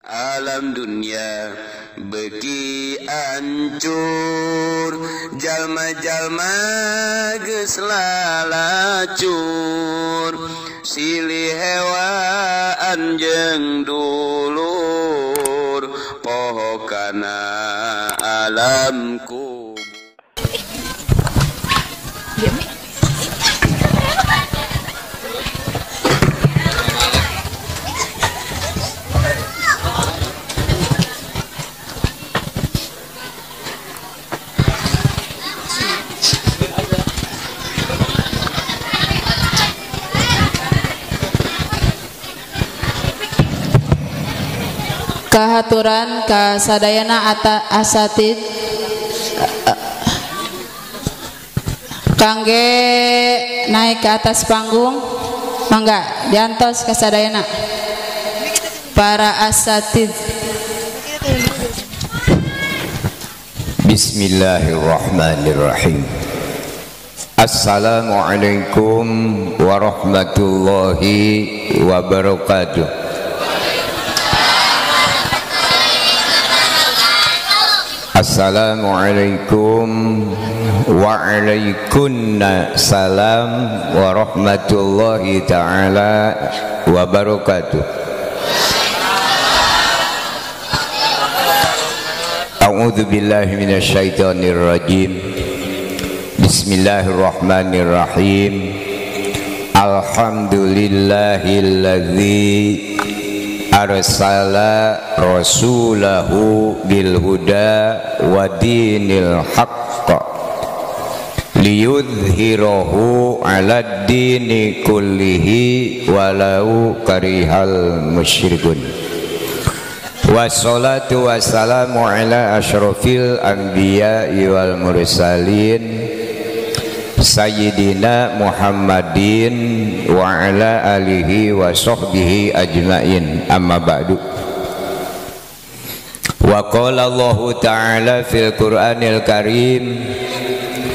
Alam dunia beki ancur, jalma-jalma geus lalacur, silih hewaan jeung dulur, poho kana alam kubur. Kahaturan ka sadayana asatid kangge naik ke atas panggung, mangga diantos ka sadayana para asatid. Bismillahirrahmanirrahim. Assalamualaikum warahmatullahi wabarakatuh. Assalamualaikum waalaikumsalam salam warahmatullahi ta'ala wabarakatuh. A'udzu billahi minasyaitonir rajim. Bismillahirrahmanirrahim. Alhamdulillahilladzi arsala rasulahu bil huda wa dinil haqq liyudhhirahu 'alad dini kullihi walau karihal musyrikun. Wassalatu wassalamu ala asyrafil anbiya'i wal mursalin Sayyidina Muhammadin wa ala alihi wa sahbihi ajmain, amma ba'du. Wa qala Allahu ta'ala fil Qur'anil Karim,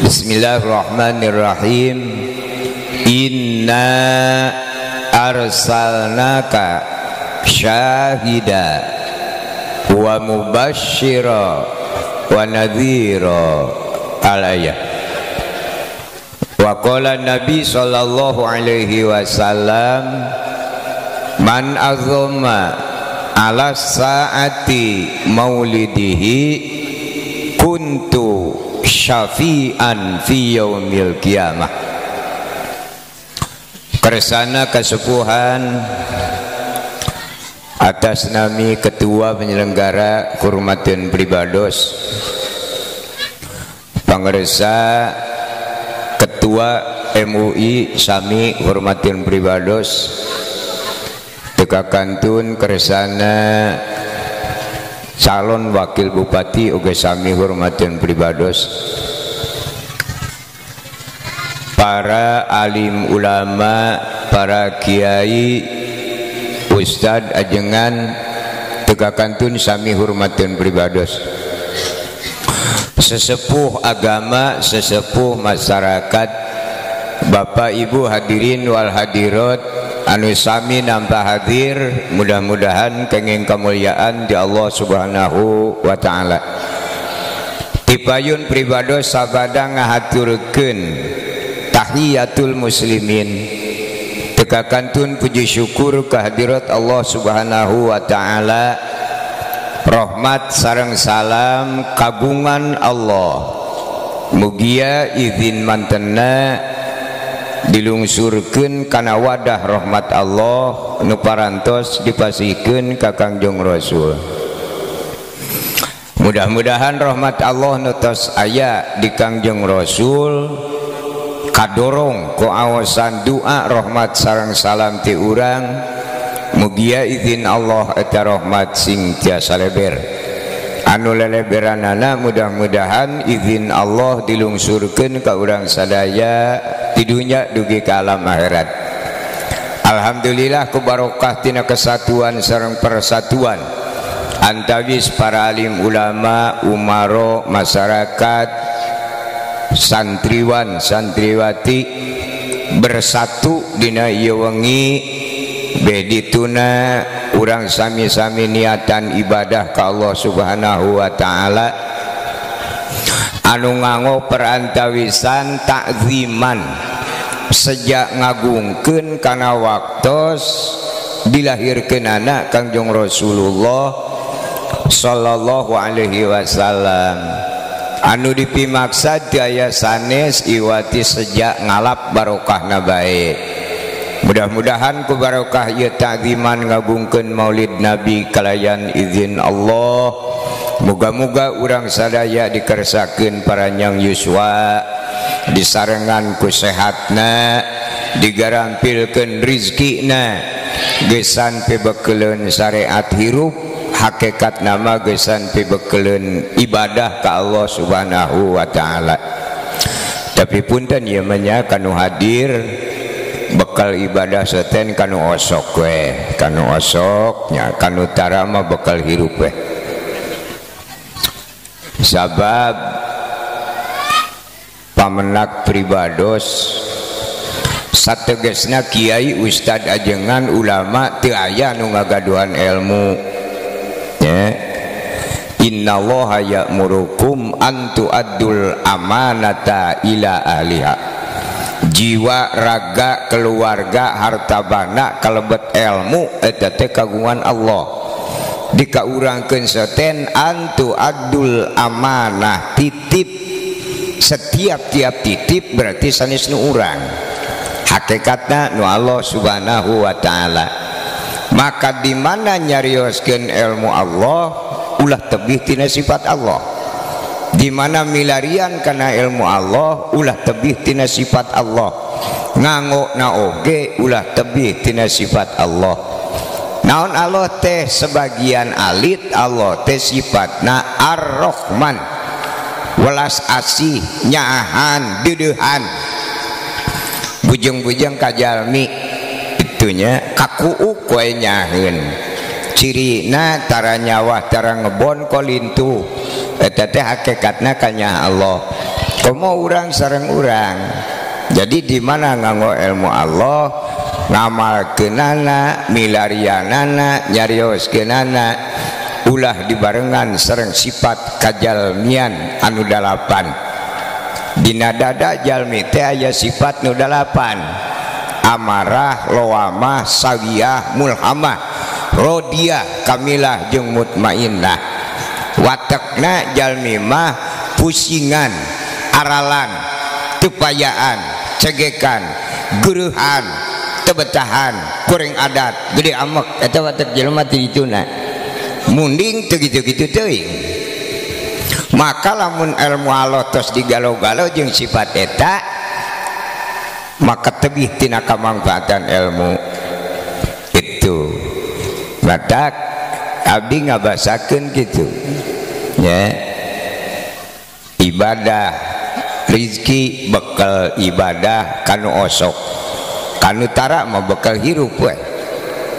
bismillahirrahmanirrahim, inna arsalnaka syahida wa mubasyira wa nadhira. Al-ayah. Wa qala Nabi sallallahu alaihi wasallam, man azama ala saati maulidihi kuntu syafi'an fi yaumil qiyamah. Kersana kesepuhan atas nami ketua penyelenggara kurmatin pribados, pangersa Ketua MUI sami hormatin pribados, teka kantun kersana calon wakil bupati oge sami hormatin pribados, para alim ulama, para kiai, ustad ajengan teka kantun sami hormatin pribados, sesepuh agama, sesepuh masyarakat, bapak ibu hadirin wal hadirat anu sami nampak hadir, mudah-mudahan kenging kemuliaan di Allah Subhanahu wa ta'ala. Tipayun pribados sabada ngahaturkeun tahiyatul muslimin, teka kantun puji syukur kehadirat Allah Subhanahu wa ta'ala, rahmat sareng salam kagungan Allah, mugia izin mantena dilungsurkeun kana wadah rahmat Allah nu parantos dipasihkeun ka Kangjeng Rasul. Mudah-mudahan rahmat Allah nu tos aya di Kangjeng Rasul kadorong ku awasan doa rahmat sareng salam ti urang, mugia izin Allah eta rahmat sing tiasa leber anu leleberanana, mudah-mudahan izin Allah dilungsurkeun ka urang sadaya di dunya dugi ka alam akhirat. Alhamdulillah ku barokah tina kesatuan sareng persatuan antawis para alim ulama, umaro, masyarakat, santriwan, santriwati bersatu dina ieu wengi beh dituna urang sami-sami niatan ibadah ka Allah Subhanahu wa taala anu nganggo perantawisan takziman sejak ngagungkeun kana waktos dilahirkeunana Kangjeng Rasulullah sallallahu alaihi wasallam anu dipimaksa daya sanes iwati sejak ngalap barokahna bae. Mudah-mudahan ku barokah ieu takziman ngagungkeun Maulid Nabi kalayan izin Allah. Muga-muga urang sadaya dikersakeun paranjang yuswa, disarengan ku sehatna, digarampilkeun rizkina, gesan pibekeleun syariat hirup, hakikat nama gesan pibekeleun ibadah ka Allah Subhanahu wa taala. Tapi punten ieu mah nya kanu hadir bekal ibadah seten kanu osok we, kanu osok nya kanu tara mah bekal hirup we. Sabab pamenak pribados sategesna kiai ustad ajengan ulama teu aya nu ngagaduhan ilmu nya. Innallaha ya'murukum an tu'addul amanata ila ahliha. Jiwa raga keluarga harta banda kalebet ilmu eta teh kagungan Allah. Dikaurangkeun seten antu adul amanah titip, setiap tiap titip berarti sanes nu urang, hakikatna nu Allah Subhanahu wa taala. Maka di mana nyarioskeun ilmu Allah ulah tebih tina sifat Allah, di mana milarian kana ilmu Allah ulah tebih tina sifat Allah, nganggo na oge ulah tebih tina sifat Allah. Naon Allah teh sebagian alit, Allah teh sifatna Ar-Rahman, welas asih, nyaahan, deudeuhan, bujeng-bujeng kajalmi itunya kakuuk we nyaheun. Cirina tara nyawah tara ngebon kolintu eta teh hakikatna kanya Allah. Komo urang sareng urang. Jadi di mana nganggo ilmu Allah, ngamalkeunana, milarianana, nyarioskeunana, ulah dibarengan sareng sifat kajalmian anu dalapan. Dina dada jalmi teh aya sifat nu dalapan: amarah, lawamah, sawiyah, mulhamah, rodiah, kamilah jeung mutmainnah. Watekna jalmi mah pusingan, aralan, tepayaan, cegekan, geureuhan, tebetahan, kurang adat, gede amek, eta watek jelema ti dituna. Munding teu kitu-kitu teuing. Maka lamun ilmu Allah tos digalo-galo jeung sifat eta, maka tebih tina kamangfaatan ilmu itu. Batak abdi ngabasakeun kitu nya. Ibadah rizki bekal ibadah kanu osok, kanu tara mah bekal hirup we.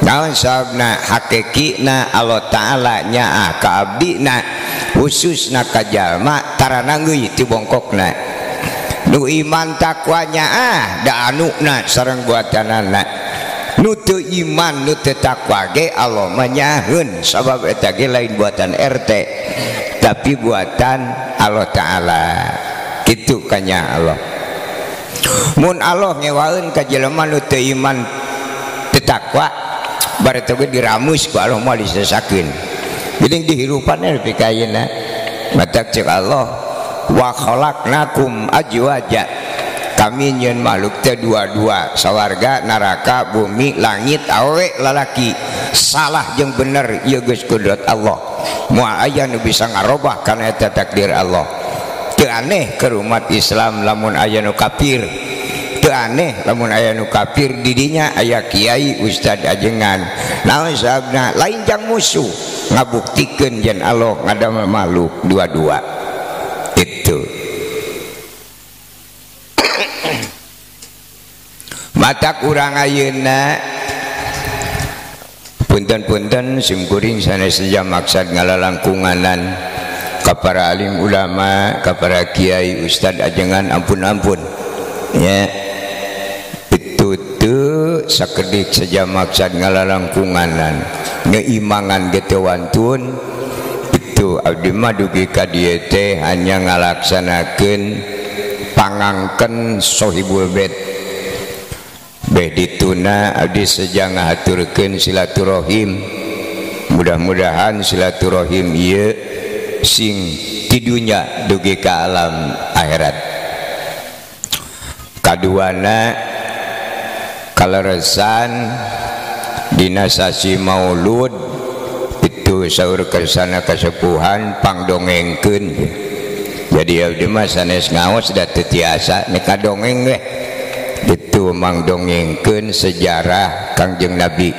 Naon sababna? Hakikina Allah Ta'ala nyaah ka abdina khususna ka jalma tara nanggeui ti bongkokna. Nu iman takwa nyaah da anuna sareng buatanana. Nu teu iman nu teu takwa ge Allah mah nyaheun, sabab eta ge lain buatan RT tapi buatan Allah Ta'ala. Kitu kanya Allah. Mun Allah ngewaeun ka jelema nu teu iman teu takwa, bareto ge diramus ku Allah moal disesakeun. Geuning dihirupanna nepi ka ayeuna. Matak ceuk Allah, wa khalaqnakum ajwaja. Kami nyeun makhluk teh dua-dua, sawarga, neraka, bumi, langit, awe lalaki. Salah jeung bener ieu geus kudrat Allah. Moal aya nu bisa ngarobah kana eta takdir Allah. Teu aneh ke umat Islam lamun aya nu kafir. Teu aneh lamun aya nu kafir didinya aya kiai ustad ajengan. Naon sababna? Lain jang musuh, ngabuktikeun yen Allah ngadamel makhluk dua-dua. Itu. Matak urang ayeuna punten-punten simkuring sanes saja maksad ngalalangkunganan ka para alim ulama, ka para kiai ustad ajengan, ampun-ampun ya. Itu Henteu sakedik saja maksad ngalalangkunganan ngeimangan ge teu wantun. Itu abdi mah dugi ka dieu teh hanya ngalaksanakeun pangangken sohibul bait. Beh dituna abdi seja ngahaturkeun silaturahim. Mudah-mudahan silaturahim ieu sing tidunya dugi ka alam akhirat. Kaduana kaleresan dina sasi Maulud itu saur kersana kasepuhan pangdongengkeun. Jadi abdi mah sanes ngaos da teu tiasa nek kadongeng we. Itu mangdongengkeun sejarah Kangjeng Nabi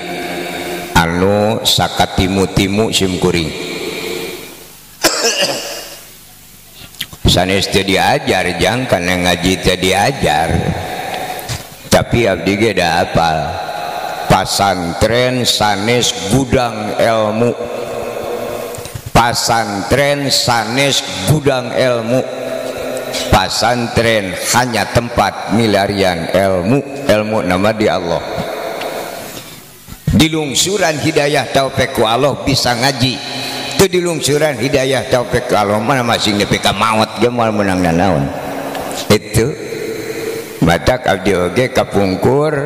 anu sakatimu-timu simkuring. Sanes teu diajar jang kana ngaji teu diajar. Tapi abdi ge da apal. Pasantren sanes gudang ilmu. Pasantren sanes gudang ilmu. Pasantren hanya tempat milarian ilmu. Ilmu nama di Allah. Dilungsuran hidayah taufik ku Allah bisa ngaji. Teu dilungsuran hidayah taufik ku Allah mana masing nepi ka maot ge moal meunang nanaon. Itu matak abdi oge kapungkur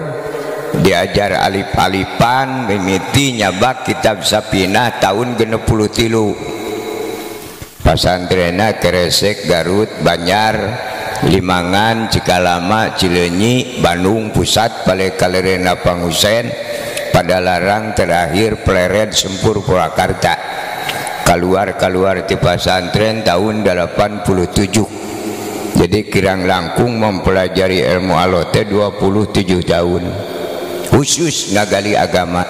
diajar alif-alifan mimiti nyabak kitab Sapinah tahun 63. Pasantrena Keresek, Garut, Banjar, Limangan, Cikalama, Cileunyi, Bandung Pusat, Palekalerena Pangusen, Padalarang, terakhir Plered, Sempur, Purwakarta. Keluar-keluar di pasantren tahun 87. Jadi kirang langkung mempelajari ilmu Allah teh 27 tahun. Khusus ngagali agama.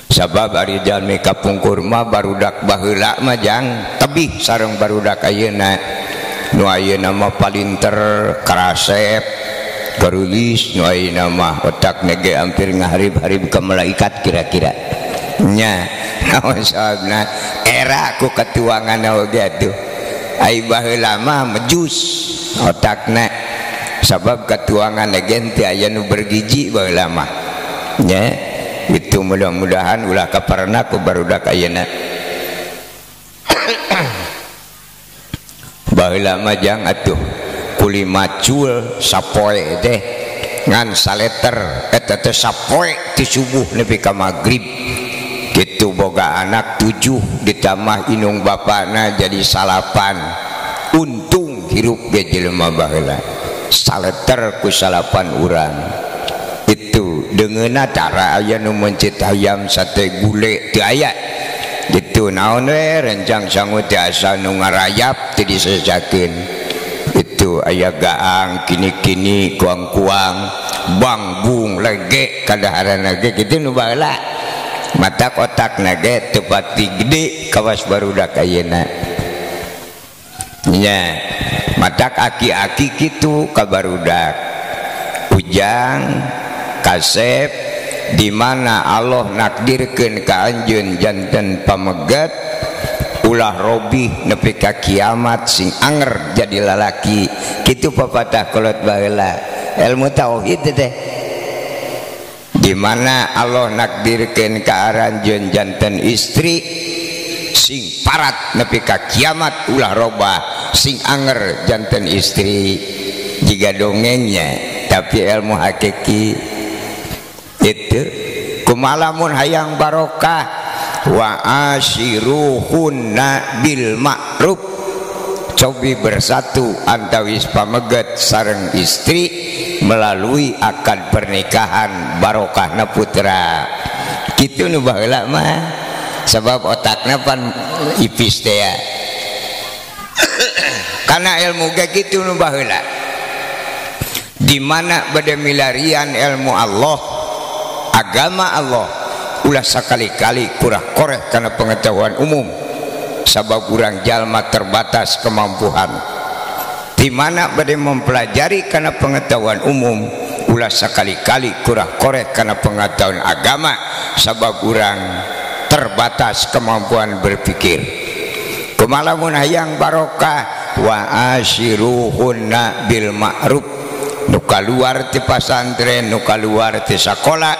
Sabab ari jalmi kapungkur mah barudak baheula mah jang tebih sareng barudak ayeuna. Nu ayeuna mah palinter karasep garulis, nu ayeuna mah otakna ge hampir ngaharib-harib ka malaikat kira-kira. Nya naon sababna era ku katuangan oge atuh. Ai baheula mah mejus otakna sabab katuangan ge teu aya nu bergiji baheula mah. Nya itu mudah-mudahan ulah kaparna ku barudak ayeuna. Baheula mah jang atuh kuli macul sapoe teh ngan saleter eta teh sapoe ti subuh nepi ka magrib. Kitu boga anak 7 ditambah inung bapana jadi salapan. Untung hirup ge jelema baheula. Saleter ku salapan urang. Itu dengeuna cara aya nu mencit hayam sate gule teu aya. Gitu naon we rencang sangu teh asa nu ngarayap teu disesakeun. Itu aya gaang kini-kini kuang-kuang bangbung lege kadaharan ge kitu nu baheula. Matak otakna ge teu pati gede kawas barudak ayeuna. Nya matak aki-aki kitu ka barudak. Ujang kasep di mana Allah nakdirkeun ka anjeun janten pameget ulah robih nepi ka kiamat sing anger jadi lalaki. Kitu papatah kolot baheula ilmu tauhid teh. Di mana Allah nakdirkeun ka aranjeun janten istri sing parat nepi ka kiamat ulah robah sing anger janten istri. Jiga dongengnya tapi ilmu hakiki itu kumalamun hayang barokah wa asyiruhunna bil ma'ruf. Cobi bersatu antawis pameget sareng istri melalui akad pernikahan barokahna putra. Kitu nu baheula mah sebab otakna pan ipis teh ya. Karena ilmu ge kitu nu baheula. Di mana bade milarian ilmu Allah, agama Allah, ulah sakali-kali kurang koreh karena pengetahuan umum. Sabab urang jalma terbatas kemampuan. Di mana bade mempelajari karena pengetahuan umum, ulah sakali-kali kurang koreh karena pengetahuan agama, sabab urang terbatas kemampuan berpikir. Kumalamun hayang barokah wa asyiruhunna bil ma'ruf. Nu kaluar ti pasantren, nu kaluar ti sakola,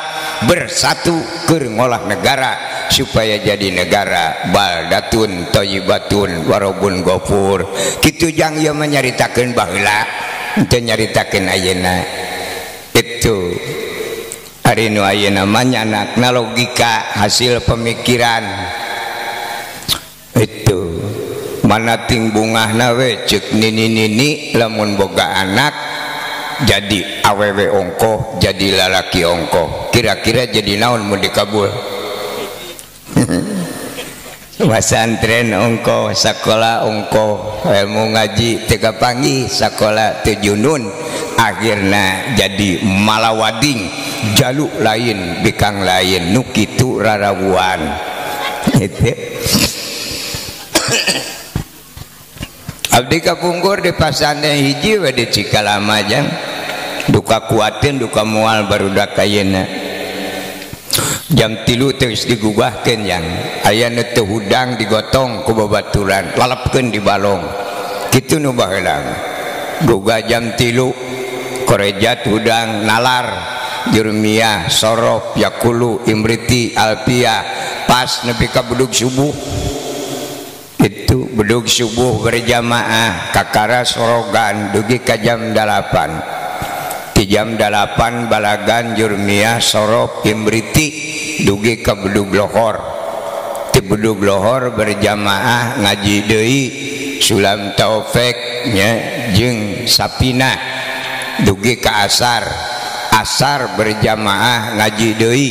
bersatu keur ngolah negara supaya jadi negara baldatun thayyibatun warabun ghafur. Kitu jang ieu mah nyaritakeun baheula, teu nyaritakeun ayeuna. Itu ari nu ayeuna mah nyanakna logika hasil pemikiran. Itu mana ting bungahna we ceuk nini-nini lamun boga anak jadi awewe ongkoh, jadi lalaki ongkoh, kira-kira jadi naon mun dikabul. Pasantren ongkoh, sakola ongkoh, ilmu ngaji teu kapanggih, sakola teu junun, akhirna jadi malawading, jaluk lain bikang lain, nu kitu rarawuan. Itu abdi kapungkur di pasantren hiji we di Cikalama jang duka kuatin duka moal barudak ayeuna. Jam 3 terus digugahkeun jang aya nu teu hudang digotong ku babaturan lalapkeun di balong kitu nu baheula. Gugah jam 3 korejat hudang nalar jurmiyah sorof yakulu imriti alpia pas nepi ka bedug subuh. Itu bedug subuh berjamaah kakara sorogan dugi ka jam 8. Di jam 8 balagan jurmiyah sorof imriti dugi ka bedug lohor. Di bedug lohor berjamaah ngaji deui sulam taufik nya jeung sapina dugi ka asar. Asar berjamaah ngaji deui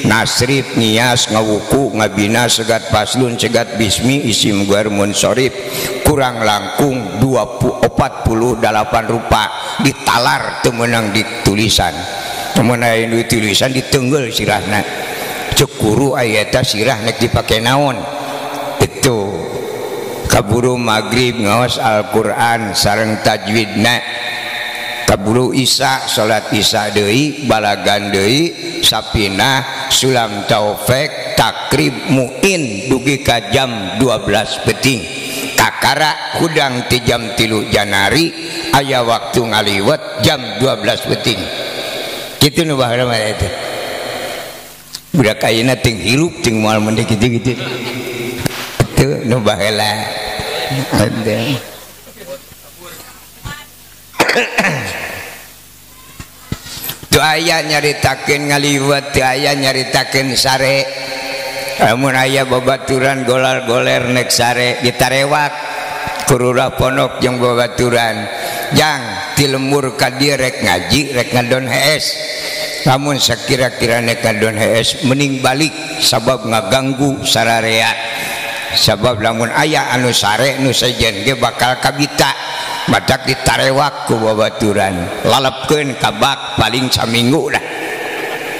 nasrif nias ngawuku ngabina segat paslun segat bismi isim guar munsorif kurang langkung 48 rupa ditalar teu meunang ditulisan, teu meunang ditulisan ditenggel sirahna ceuk guru aya eta sirah nek dipake naon. Itu kaburu magrib ngaos Al-Qur'an sareng tajwidna, kaburu isya salat isya deui balagan deui sapinah sulam taufik takrib muin dugi ka jam 12 peuting kakara hudang ti jam 3 Janari aya waktu ngaliwet jam 12 peuting. Kitu nu baheula mah eta budak ayeuna ting hirup ting moal mendek kitu-kitu. Itu nu baheula. Teu aya nyaritakeun ngaliwet, teu aya nyaritakeun sare. Lamun aya babaturan golar-goler nek sare ditarewak kururah pondok jeung babaturan. Jang ti lembur ka dieu rek ngaji rek ngadon hees. Lamun sakira-kira nek ngadon hees mending balik sabab ngaganggu sararea. Sabab lamun aya anu sare nu sejen ge bakal kabita. Badak ditarewak ku babaturan lalapkeun ka bak paling saminggu lah.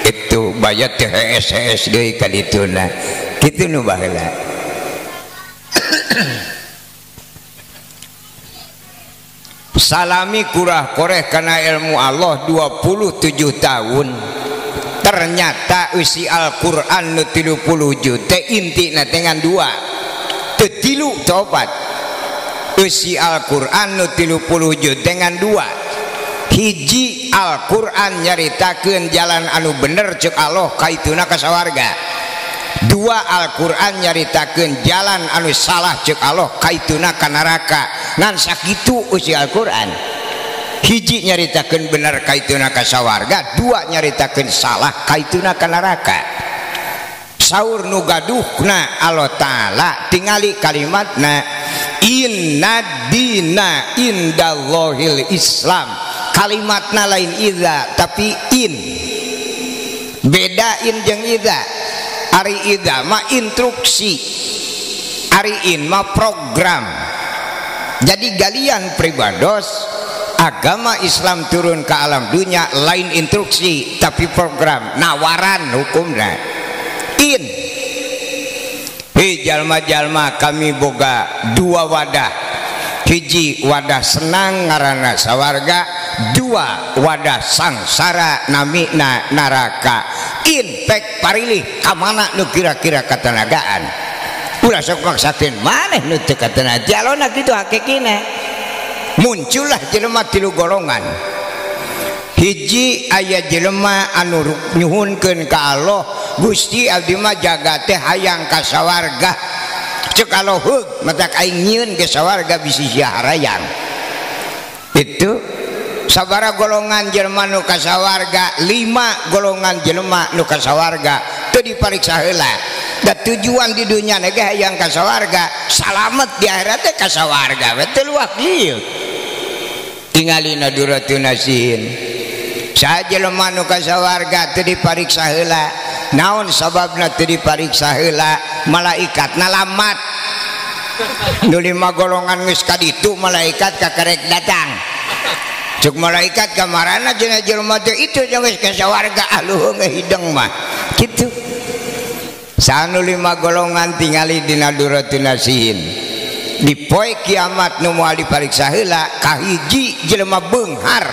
Itu bayat teh hees-hees deui ka dituna. Kitu nu baheula. Salami kurah koreh kana ilmu Allah 27 tahun. Ternyata isi Al-Qur'an nu 30 juz teh intina teh ngan dua. Teu tilu teu opat. Isi Al-Qur'an nu 30 juz dengan dua. Hiji Al-Qur'an nyaritakeun jalan anu bener ceuk Allah kaituna ka sawarga. Dua Al-Qur'an nyaritakeun jalan anu salah ceuk Allah kaituna ka neraka. Ngan sakitu isi Al-Qur'an. Hiji nyaritakeun bener kaituna ka sawarga, dua nyaritakeun salah kaituna ka neraka. Saur nu gaduhna Allah Ta'ala tingali kalimatna inna dina indallahil Islam. Kalimatna lain idza tapi in, beda in jeung idza. Ari idza mah instruksi, ari in mah program. Jadi galian pribados agama Islam turun ke alam dunia lain instruksi tapi program, nawaran hukumna. In hei jalma-jalma kami boga dua wadah, hiji wadah senang ngaranna sawarga, dua wadah sangsara namina neraka. In pek parilih kamana nu kira-kira katanagaan. Ulah sok maksakeun maneh nu teu katanagaan jalona kitu hakikina. Muncullah jelema tilu golongan. Hiji aya jelema anu nyuhunkeun ka Allah, Gusti abdi mah jaga teh hayang ka sawarga. Cek Allah heug matak aing nyieun ke sawarga bisi sia harayang. Itu sabara golongan jelema nu ka sawarga, 5 golongan jelema nu ka sawarga teu dipariksa heula. Da tujuan di dunya ge hayang ka sawarga, salamet di akhirat teh ka sawarga we teu luak ieu. Tingalina duratun nasihin. Saha jelema nu ka sawarga teu dipariksa heula. Naon sababna teu dipariksa heula? Malaikatna lamat. Nu 5 golongan geus ka ditu malaikat kakarek datang. Cuk malaikat kamarana cenah jelema teh itu jeung geus ka sawarga aluh hideng mah. Kitu. Sanu 5 golongan tingali dina duratun nasihin. Di poe kiamat nu moal dipariksa heula kahiji jelema beunghar.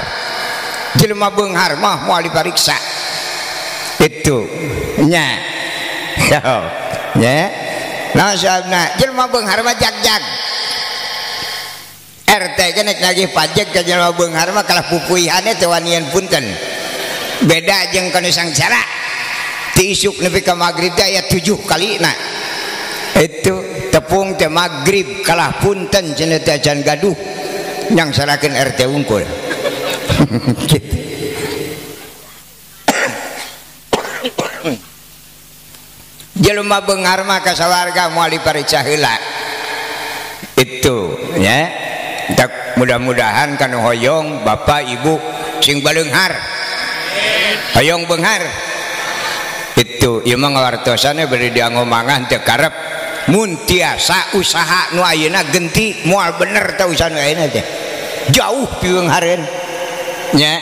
Jelema beunghar mah moal dipariksa. Itu nya. Nya. Nah sabna jelema beunghar mah jag-jag. RT ge nek nagih pajak ka jelema beunghar mah kalah pupuihane teu wanian punten. Beda jeung kana sangsara. Ti isuk nepi ka magrib teh aya 7 kalina. Itu tepung teh magrib kalah punten cenah teh acan gaduh nyangsarakeun RT unggul. Gitu. Jelema beunghar mah ka sawarga moal dipariksa heula. Itu nya. Mudah-mudahan kanu hoyong bapak ibu sing baleunghar. Hoyong beunghar. Itu ieu mah ngawartosanna bari dianggo mangan teu karep. Mun tiasa usaha nu ayeuna genti moal bener teh usaha nu ayeuna teh. Jauh piweunghareun. Nya.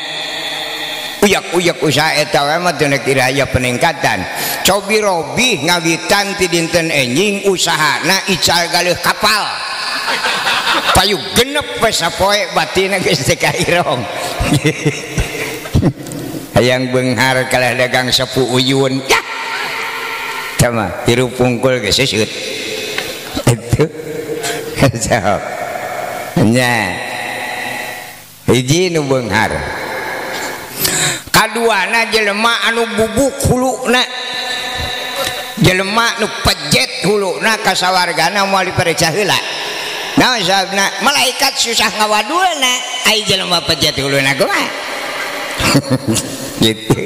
Uyak-uyak usaha eta we mah teu nek aya peningkatan. Cobi robi ngawitan ti dinten enjing usahana ical galeuh kapal. Payu genep we sapoe batina geus teu kairong. Hayang beunghar kalah dagang sapu uyun. Yah. Tama hirup pungkul geus seuseuut. Itu. Jawab. Nya. Hiji nu beunghar. Kaduana jelema anu bubuk huluna. Jelema nu pejet huluna ka sawargana moal dipariksa heula. Naon sababna? Malaikat susah ngawadulna, ai jelema pejet huluna kumaha? Gitu.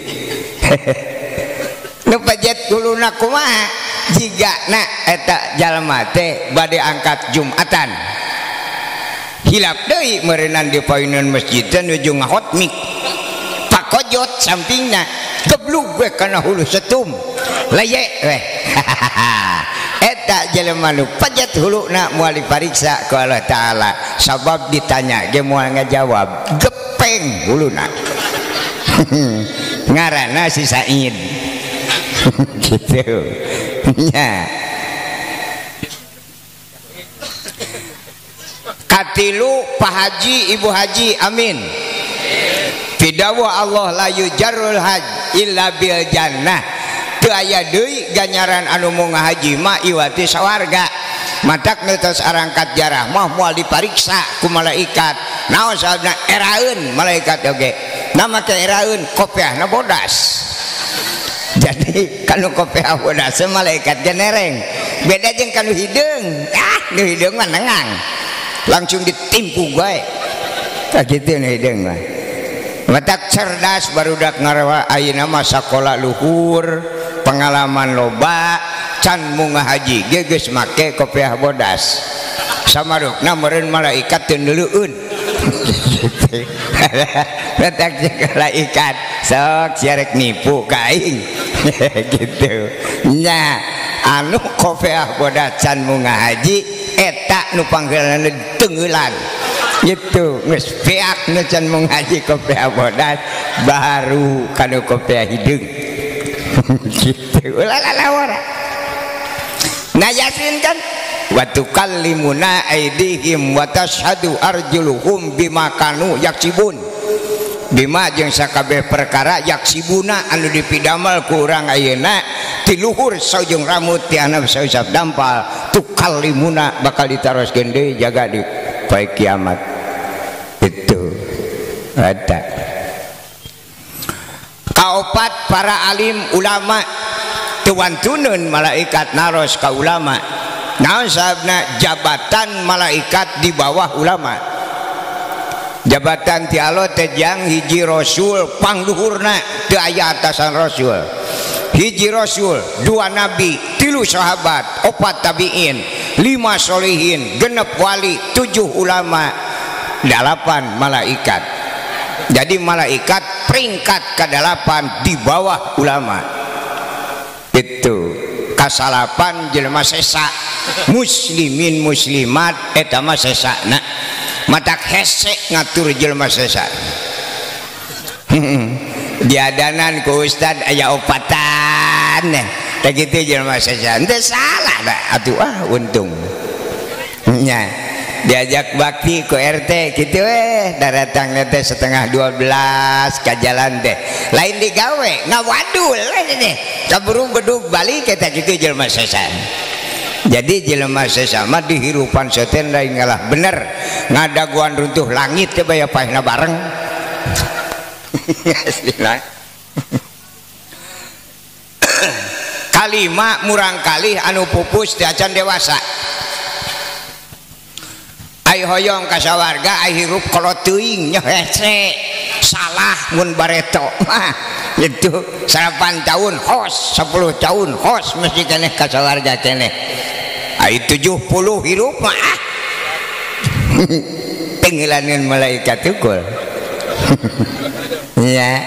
Nu pejet huluna kumaha? Jigana eta jalma teh bade angkat Jumatan. Hilap deui meureunnan di payunan masjid teh nuju ngahotmik. Pakojot sampingna geblug we kana hulu setum. Leye we. Eta jelema nu pejet huluna moal dipariksa ku Allah Taala. Sabab ditanya ge moal ngajawab, gepeng huluna. Ngaranna si Said. Gitu. Nya. Katilu Pak Haji Ibu Haji amin. Pidawa Allah la yujarrul haj illa bil jannah. Teu aya deui ganjaran anu mau ngahaji mah iwati sawarga. Matak nu tos arangkat jarah mah moal dipariksa ku malaikat. Naon sababna? Eraeun malaikat oge. Nama teh eraeun kopiahna bodas. Jadi kanu kopiah bodas malaikat ge nereng. Beda jeung kanu hideung. Ah, nu hideung mah nengang. Langsung ditimpu bae. Tah kitu nu hideung mah. Matak cerdas barudak ngarawa ayeuna mah sakola luhur, pengalaman loba, can munga haji ge geus make kopiah bodas. Samarukna meureun malaikat teu neuleueun. Matak malaikat sok sia rek nipu ka aing. Gitu. Nya anu kopiah bodas can munga haji eta nu panggeulana tengeulan. Gitu geus beak nu can ngaji kopiah bodas baru kana kopiah hideung. Gitu ulah lalawara. Nah Yasin kan wa tukallimuna aydihim wa tashhadu arjuluhum bima kanu yaksibun. Bima jeung sakabeh perkara yaksibuna anu dipidamel ku urang ayeuna ti luhur saujung rambut ti anab sausap dampal tukallimuna bakal ditaroskeun deui jaga di poe kiamat. Itu ada. Kaopat para alim ulama teu wantuneun malaikat naros ka ulama. Naon sababna? Jabatan malaikat di bawah ulama. Jabatan ti Allah teh jang hiji rasul pangluhurna teu aya atasan rasul. Hiji rasul, 2 nabi, 3 sahabat, 4 tabiin, 5 solihin, 6 wali, 7 ulama, 8 malaikat. Jadi malaikat peringkat ke-8 di bawah ulama. Itu kasalapan jelema sesa, muslimin muslimat eta mah sesana. Matak hese ngatur jelema sesa. Diadanan ku ustad aya opatan teh kitu jelema sesa. Henteu salah da atuh ah untung. Nya diajak bakti ku RT kitu weh daratang teh 11:30 ka jalan teh. Lain digawe ngawadul teh. Kaburu bedug balik eta kitu jelema sesa. Jadi jelema sesa mah dihirupan setan lain ngalah bener ngadaguan runtuh langit teh baya paehna bareng. Aslina. Kalima murang kalih anu pupus teh acan dewasa. Ai hoyong ka sawarga ai hirup kolot teuing nya hese salah mun bareto mah itu 8 tahun hos 10 tahun hos mesti keneh ka sawarga keneh. Ai 70 hirup mah ah. Tenggelankeun malaikat tukul. Nya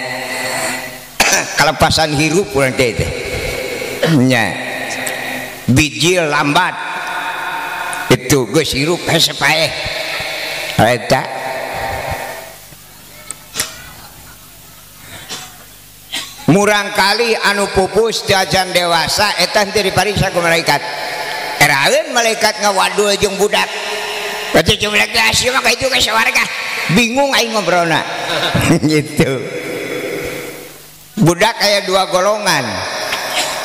kalepasan hirup urang teh teh. Nya bijil lambat itu geus hirup hese paeh eta. Murang kali anu pupus teu acan dewasa eta henteu dipariksa ku malaikat. Eraeun malaikat ngawadul jeung budak. Berarti jeung budak teh sia mah ka itu ka sawarga. Bingung aing ngobrolna. Gitu. Budak aya 2 golongan.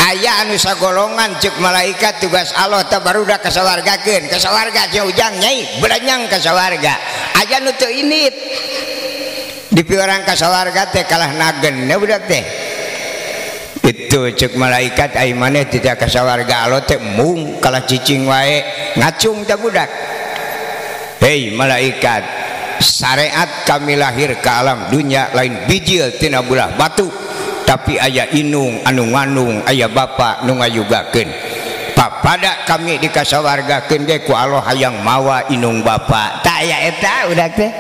Aya anu sagolongan cek malaikat tugas Allah teh barudak ka sawargakeun, ka sawarga sia ujang nyai berenyang ka sawarga. Aya nu teu init. Dipiwarang ka sawarga teh kalah nagen nya budak teh. Itu cek malaikat ai maneh tidak ka sawarga Allah teh mung kalah cicing wae ngacung teh budak. Hei malaikat, syariat kami lahir ke alam dunia lain bijil tina bulah batu, tapi aya inung anu nganung, aya bapa nu ngayugakeun. Papada kami dikasawargakeun ge ku Allah hayang mawa inung bapa. Tak aya eta budak teh.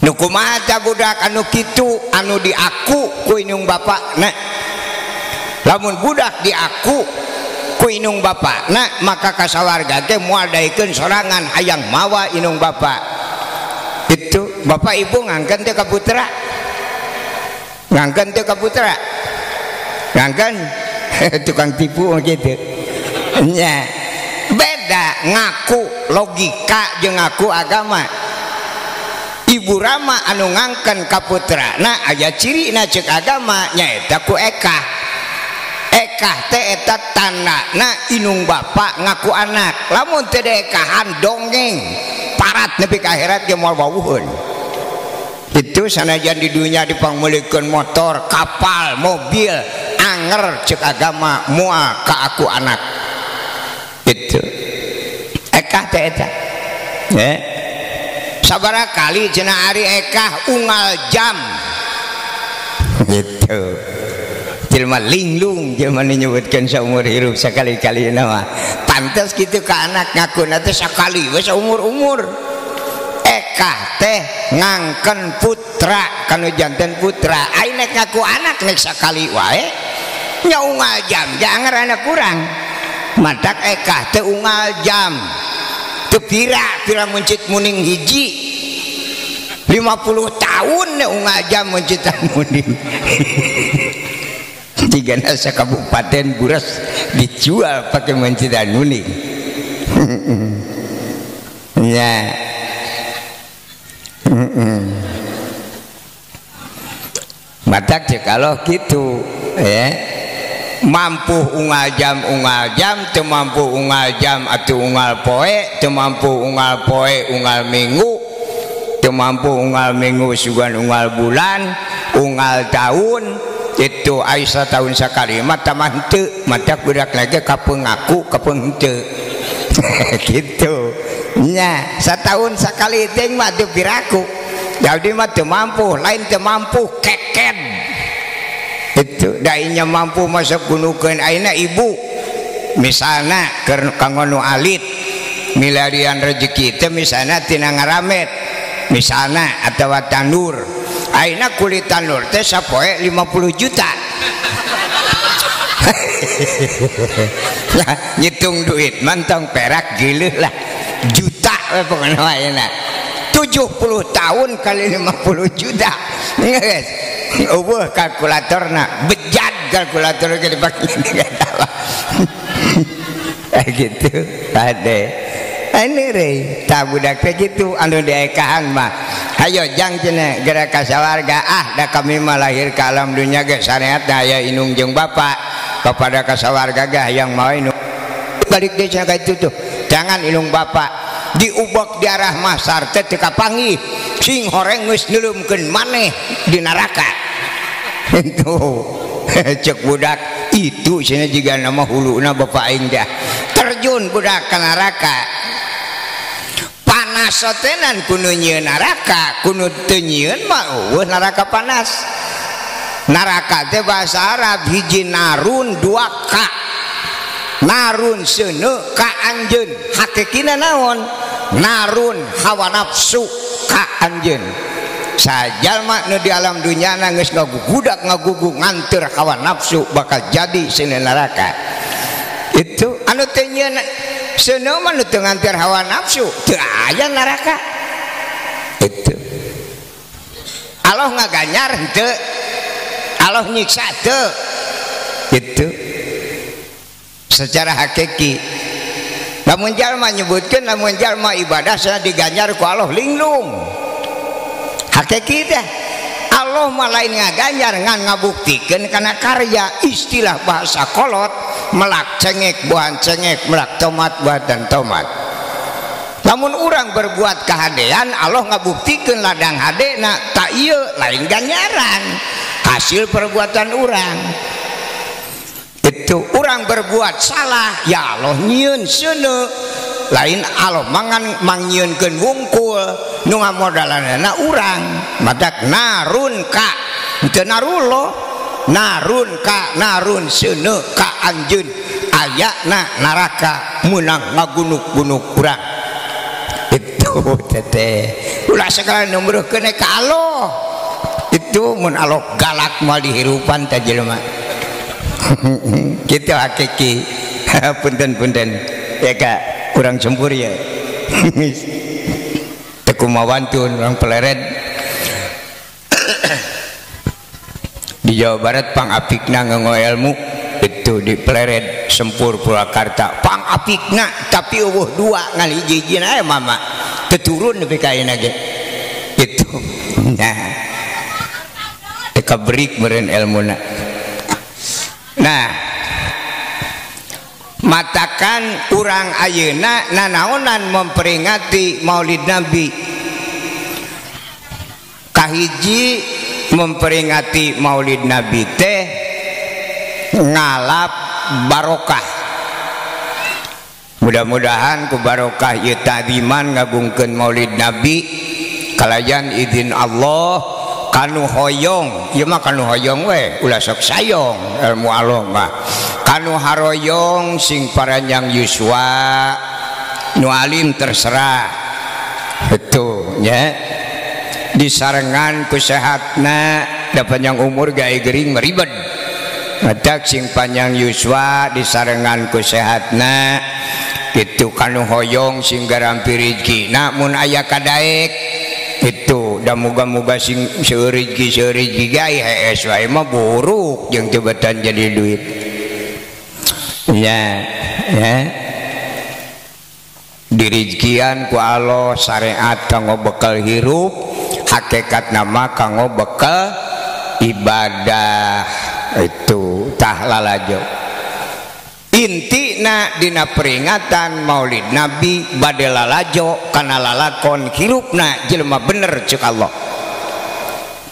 Nu kumaha tah budak anu kitu anu diaku ku inung bapa na. Lamun budak diaku ku inung bapa na maka kasawarga ge moal daekeun sorangan hayang mawa inung bapa. Itu bapak ibu ngangkeun teh ka putra. Ngangkeun teh ka putra. Ngangkeun tukang tipu gitu. Nya. Beda ngaku logika jeung ngaku agama. Ibu Rama anu ngangkeun ka putrana aya cirina ceuk agama nyaeta ku ekah. Ekah teh eta tandana inung bapa ngaku anak. Lamun teu ekahan dongeng parat nepi ka akhirat ge moal wawuheun. Itu sanajan di dunia dipangmeulikeun motor, kapal, mobil, anger ceuk agama moal ka aku anak. Itu ekah teh eta. Ya. Sabaraha kali cenah ari ekah unggal jam. Gitu. Jelema linglung jelema nyebutkeun saumur hirup sakali-kali mah. Pantes kitu ka anak ngakuna teh sakali we saumur-umur. Ekah teh ngangken putra kanu janten putra. Ai nek ngaku anak nek sakali wae nya unggal jam jangan anak kurang. Matak ekah teh unggal jam. Teu pira-pira mencit muning hiji. 50 tahun nek unggal jam mencitan muning. Tiga nasa kabupaten Buras dijual pakai mencitan muning. Ya. Matak cek kalau gitu ya. Mampu unggal jam, teu mampu unggal jam atuh unggal poe, teu mampu unggal poe unggal minggu, teu mampu unggal minggu sugan unggal bulan, unggal tahun itu Aisyah tahun sakali mah tamah henteu matak budak lagi kapeung ngaku kapeung henteu gitu nya setahun sakali teh mah teu piraku jadi mah teu mampu lain teu mampu keken itu dainya mampu masuk gunukeun ayeuna ibu misalna keur kanggo nu alit milarian rezeki teh misalna tina ngaramet misalna atawa tandur ayeuna kulit tandur teh sapoe 50 juta. Lah ngitung duit mantong perak geuleuh lah juta we pokona ayeuna 70 tahun kali 50 juta geus eueuh kalkulatorna bejat kalkulator ge dipake gitu ade ini rey tak budak teh gitu anu diekahan mah hayo jang cenah geura ka sawarga ah da kami mah lahir ka alam dunya ge sareatna aya indung jeung bapak kepada ka sawarga ge hayang mau indung balik deui cenah ka itu tuh jangan indung bapak diubek di arah masar teh teu kapanggih sing horeng geus neuleumkeun maneh di neraka itu cek budak itu cenah jiga nama huluna bapak aing teh terjun budak ka neraka panas sotenan kudu nyieun neraka kudu teu nyieun mah eueuh neraka panas neraka teh bahasa Arab hiji narun dua ka narun seuneu ka anjeun hakikina naon narun hawa nafsu ka anjeun sajalma nu di alam dunya na geus ngagugudak ngagugu nganteur hawa nafsu bakal jadi seuneu neraka itu anu teu nyieun seuneu mah nu teu nganteur hawa nafsu teu aya neraka itu Allah ngaganyar henteu Allah nyiksa teu itu secara hakiki lamun jalma nyebutkeun lamun jalma ibadah cenah diganjar ku Allah linglung hakiki teh Allah mah lain ngaganjar ngan ngabuktikeun kana karya istilah bahasa kolot melak cengek buahan cengek melak tomat buatan tomat lamun urang berbuat kehadean Allah ngabuktikeun ladang hadena tak ieu lain ganjaran hasil perbuatan urang itu orang berbuat salah ya Allah nyieun seuneu lain Allah mangan mangnyieunkeun wungkul nu ngamodalanana urang matak narun ka teu narulo narun ka narun seuneu ka anjeun ayana neraka meunang ngagunuk-gunuk urang itu teteh ulah sagala numruhkeun ka Allah itu mun Allah galak moal dihirupan teh jelema gitu hakiki punten-punten ya kak kurang sempur ya tekumawantun orang peleret di Jawa Barat pangapikna nganggo ilmu itu di Plered Sempur Purwakarta pangapikna tapi eueuh dua ngan hiji-hijina aya mama teu turun nepi ka ayeuna ge gitu nah teu kaberik meureun ilmuna. Nah matakan urang ayeuna nanaonan memperingati Maulid Nabi kahiji memperingati Maulid Nabi teh ngalap barokah mudah-mudahan ku barokah ieu ta'ziman ngagungkeun Maulid Nabi kalayan izin Allah kanu hoyong ieu mah kanu hoyong we ulah sok sayong ilmu Allah mah kanu haroyong sing paranjang yuswa nu alim terserah itu nya disarengan ku sehatna da panjang umur gae gering meribet matak sing panjang yuswa disarengan ku sehatna itu kanu hoyong sing garampi rezekina mun aya kadaek itu da moga-moga sing seueur rezeki gae hees wae mah buruk jeung teu betan jadi duit ya ya dirizkian ku Allah syariat kanggo bekal hirup hakikat nama kanggo bekal ibadah itu tah lalajo intina dina peringatan Maulid Nabi bade lalajo kana lalakon hirupna jelema bener cek Allah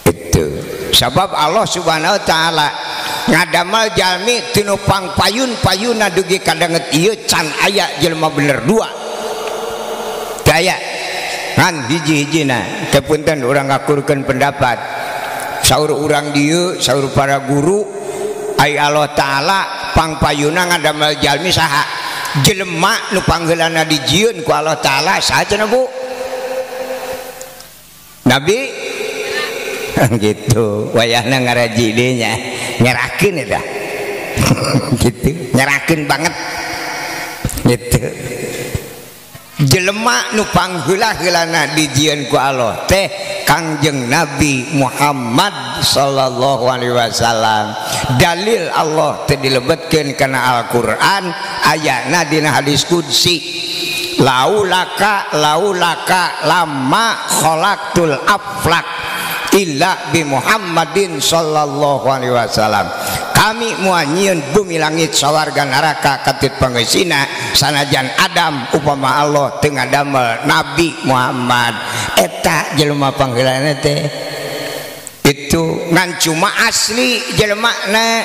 itu Sabab Allah Subhanahu wa taala ngadamel jalmi tinu pangpayun-payuna dugi kadanget ieu can aya jelema bener dua. Teu aya. Ngan hiji-hijina teh punten urang ngakurkeun pendapat. Saur urang dieu, saur para guru, ai Allah taala pangpayuna ngadamel jalmi saha? Jelema nu pangheulana dijieun ku Allah taala saha cenah Bu? Nabi gitu wayahna ngaraji deui nya nyerakeun eta gitu nyerakeun banget gitu jelema nu pangheula-heulana dijieun ku Allah teh Kangjeng Nabi Muhammad sallallahu alaihi wasallam. Dalil Allah teh dilebetkeun kana Al-Qur'an ayana dina hadis qudsi laulaka laulaka lama khalaqtul aflak illa bi Muhammadin sallallahu alaihi wasallam. Kami moal nyieun bumi langit sawarga neraka katit pangeusina sanajan Adam upama Allah teu ngadamel Nabi Muhammad. Eta jelema pangheulana teh itu ngan cuma asli jelemana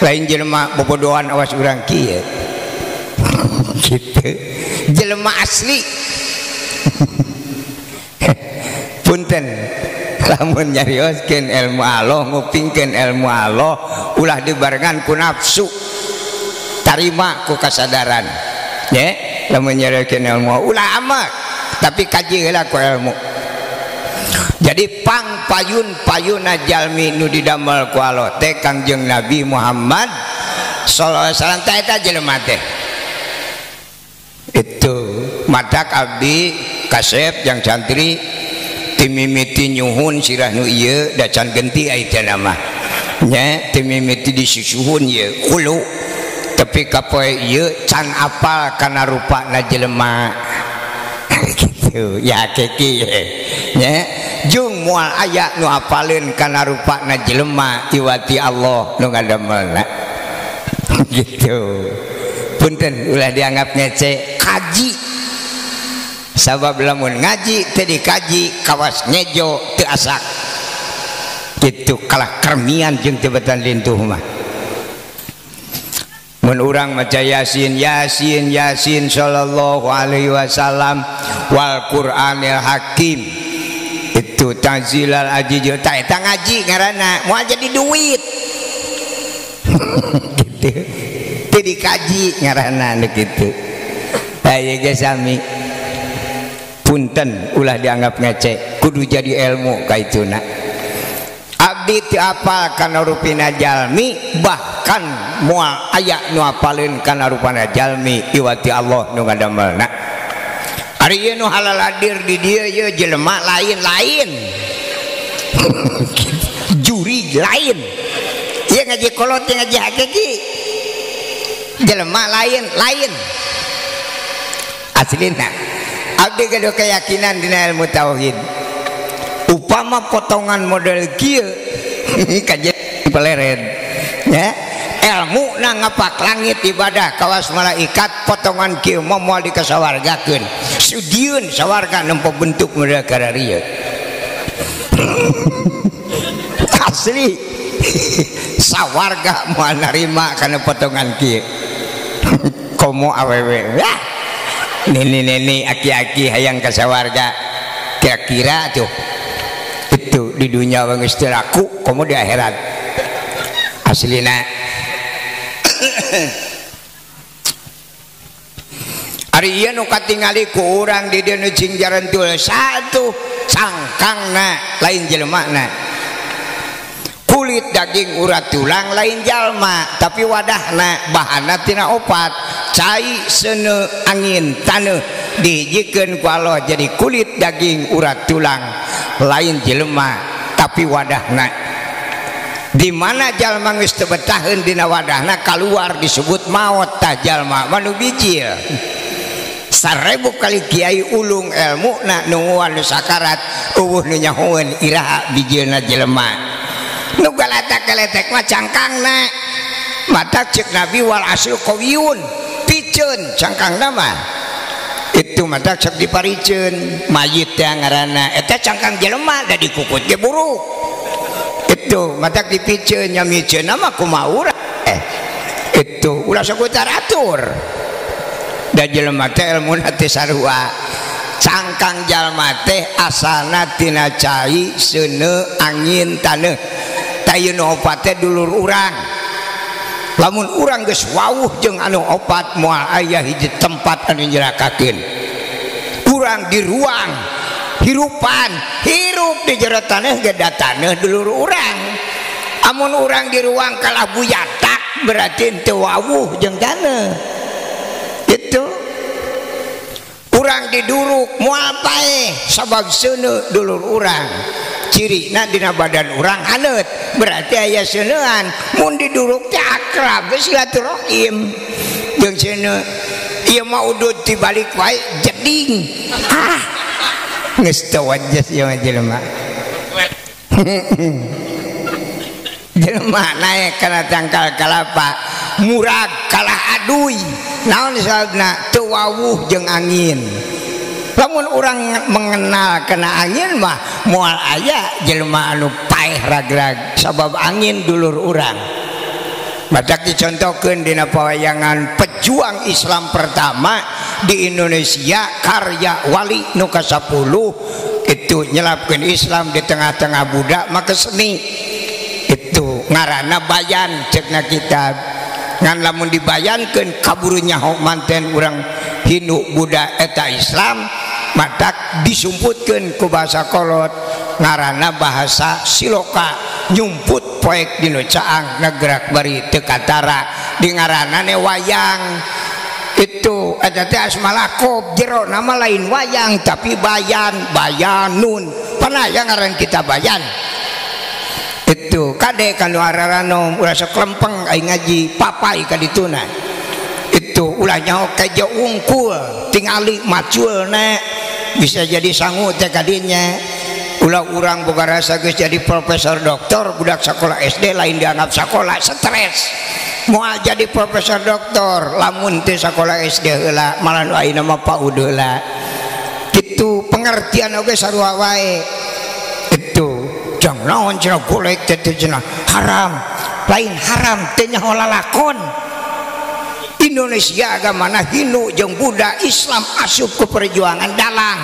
lain jelema bobodohan awas urang kieu gitu jelema asli. Punten lamun nyarioskeun ilmu Allah ngupingkeun ilmu Allah ulah dibarengan ku nafsu tarima ku kasadaran nya. Lamun nyarioskeun ilmu ulah amat tapi kaji heula ku ilmu. Jadi pang payun-payuna jalmi nu didamel ku Allah teh Kangjeng Nabi Muhammad sallallahu alaihi wasallam teh eta jelema teh. Itu matak abdi kasep yang santri timimiti nyuhun sirah nu ieu da can genti ai teh nama nya timimiti disusuhun ieu hulu tapi kapoe ieu can apal kana rupana jelema gitu ya keki nya jeung moal aya nu apaleun kana rupana jelema iwati Allah nu ngadamelna gitu. Punten ulah dianggap ngece kaji sabab lamun ngaji teu dikaji kawas ngejo teu asak kitu kalah kermian jeung teu betan lintuh mah. Mun urang maca yasin yasin yasin sallallahu alaihi wasallam wal qur'anil hakim itu tanzilal aziz ta eta ngaji ngaranna moal jadi duit gitu teu dikaji ngaranna nu kitu. Aya ge sami punten ulah dianggap ngece kudu jadi ilmu kaituna. Abdi teu apal kana rupina jalmi bahkan moal aya nu apaleun kana rupana jalmi iwati Allah nu ngadamelna. Ari ieu nu halal hadir di dieu ieu jelema lain-lain juri lain ieu ngaji kolot ieu ngaji hakiki jelema lain-lain aslina. Abdi gaduh keyakinan dina ilmu tauhid upama potongan model kieu kajian peleren ya ilmu na ngapak langit ibadah kawas malaikat potongan kieu mah moal dikasawargakeun sudieun sawarga nempo bentuk model kararieu asli sawarga moal narima kana potongan kieu komo awewe nini-nini aki-aki hayang ka sawarga kira-kira tuh itu di dunia geus teu laku komo di akhirat aslina. Ari ieu nu katingali ku urang di dieu nu cing jarentul satu cangkangna lain jelemana kulit daging urat tulang lain jalma tapi wadahna bahanna tina opat cai seuneu angin taneuh dihijikeun ku Allah jadi kulit daging urat tulang lain jelema tapi wadahna di mana jalma geus teu betaheun dina wadahna kaluar disebut maot tah jalma mah nu bijil. 1000 kali kiai ulung elmuna nungguan nu sakarat eueuh nu nyahoeun iraha bijilna jelema nu galatak-galetek mah cangkangna mata cek Nabi wal aslu qawiyun piceun cangkangna mah itu mata cek dipariceun mayit teh ngaranna eta cangkang jelema da dikukut ge buruk. Itu matak dipiceun nya miceun mah kumaha urang itu ulah sok taratur da jelema teh elmuna teh sarua. Cangkang jalma teh asalna tina cai seuneu angin taneuh. Tah ieu nu opat teh dulur urang. Lamun urang geus wawuh jeung anu opat moal aya hiji tempat anu nyerakakeun. Urang di ruang hirupan, hirup di jero taneuh ge da taneuh dulur urang. Amun urang di ruang kalah buyatak berarti teu wawuh jeung taneuh. Itu urang diduruk moal paeh sabab seuneu dulur urang. Cirina dina badan urang haneut berarti aya seuneuan. Mun diduruk teh akrab geus silaturahim jeung seuneu. Ieu mah udud tibalik wae jeding. Ah geus teu wajes ieu mah jelema. Jelema naek kana tangkal kalapa murag kalah aduy. Naon sababna? Teu wawuh jeung angin. Lamun urang mengenal kena angin mah moal aya jelema anu paeh ragrag sabab angin dulur urang. Badak dicontohkeun dina pawayangan pejuang Islam pertama di Indonesia karya Wali nu ka-10 itu nyelapkeun Islam di tengah-tengah budak maka seni. Itu ngaranna bayan cekna kitab. Ngan lamun dibayankeun kaburu nyaho manten urang Hindu Buddha eta Islam matak disumputkeun ku bahasa kolot ngaranna bahasa siloka nyumput poek dinu caang ngegerak bari teu katara di ngaranane wayang. Itu eta teh asma lakob jero nama lain wayang tapi bayan bayanun pernah ya ngaran kita bayan. Itu kade kanu araranom ulah sok lempeng aing ngaji papai ka dituna. Itu ulah nyaho kejo wungkul tingali maculna bisa jadi sangu teh kadinya. Ulah urang boga rasa geus jadi profesor doktor budak sekolah SD lain dianggap sekolah stres. Moal jadi profesor doktor lamun teh sekolah SD heula malah nu ayeuna mah PAUD heula. Kitu pengertian oge sarua wae. Itu jang naon cenah golek teh cenah haram lain haram teh nyaho lalakon. Indonesia agamana Hindu jeung Buddha Islam asup ke perjuangan dalang.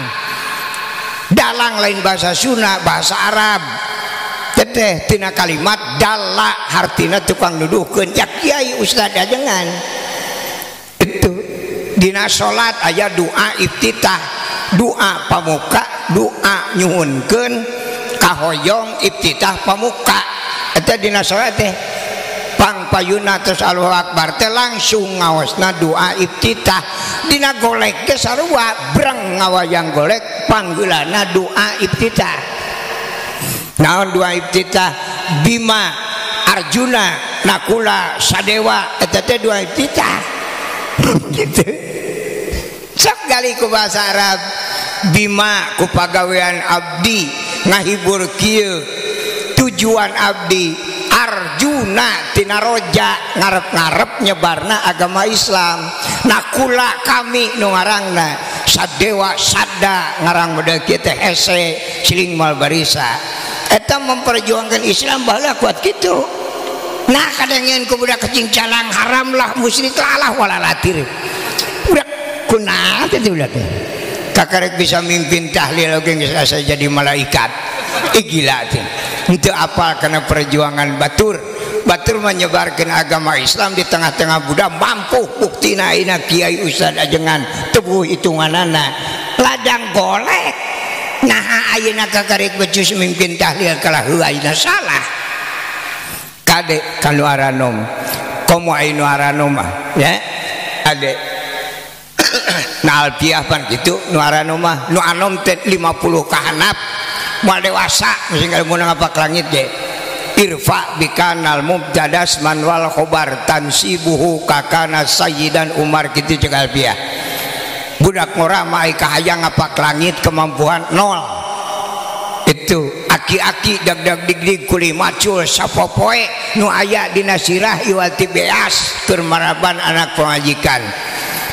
Dalang lain bahasa Sunda bahasa Arab teteh tina kalimat dala hartina tukang nuduhkeun ya kiai ustad ajengan. Itu dina salat aya doa iftitah, doa pamuka, doa nyuhunkeun kahoyong iftitah pamuka. Eta dina salat teh pangpayuna terus Allahu Akbar teh langsung ngaosna doa iftitah. Dina golek ge sarua breng ngawayang golek panggeulana doa iftitah. Naon doa iftitah? Bima Arjuna Nakula Sadewa eta teh doa iftitah. Gitu. Sok gali ku bahasa Arab Bima ku pagawean abdi ngahibur kieu tujuan abdi Arjuna tina roja ngarep-ngarep nyebarna agama Islam. Nakula kami nu ngarangna Sadewa sada ngarang model kieu teh hese siling mal barisa. Eta memperjuangkan Islam baheula kuat kitu. Nah kadengeun ku budak kecing calang haram lah musyrik lah wala latir. Budak kunaon teh budak teh. Kakarek bisa mimpin tahlil oge geus asa jadi malaikat. Ih gila teh. Henteu apal karena perjuangan batur. Batur menyebarkan agama Islam di tengah-tengah budak mampu buktina ayeuna kiai ustad ajengan tebuh hitunganana ladang golek. Nah ayeuna kakarek becus mimpin tahlil kalah heuh ayeuna salah. Kade kanu aranom komo ayeuna aranom mah ya ade. Nah alfiah pan kitu nu aranom mah nu anom teh 50 kahanap moal dewasa mesti mun ngapak langit ge. Irfa bikanal mubtadas manwal khobar tansibuhu kakana sayyidan Umar kitu cek alfiah. Budak ngora mah ai kahayang ngapak langit kemampuan nol. Itu aki-aki dag-dag dig-dig kuli macul sapopoe nu aya dina sirah iwati beas keur maraban anak pengajikan.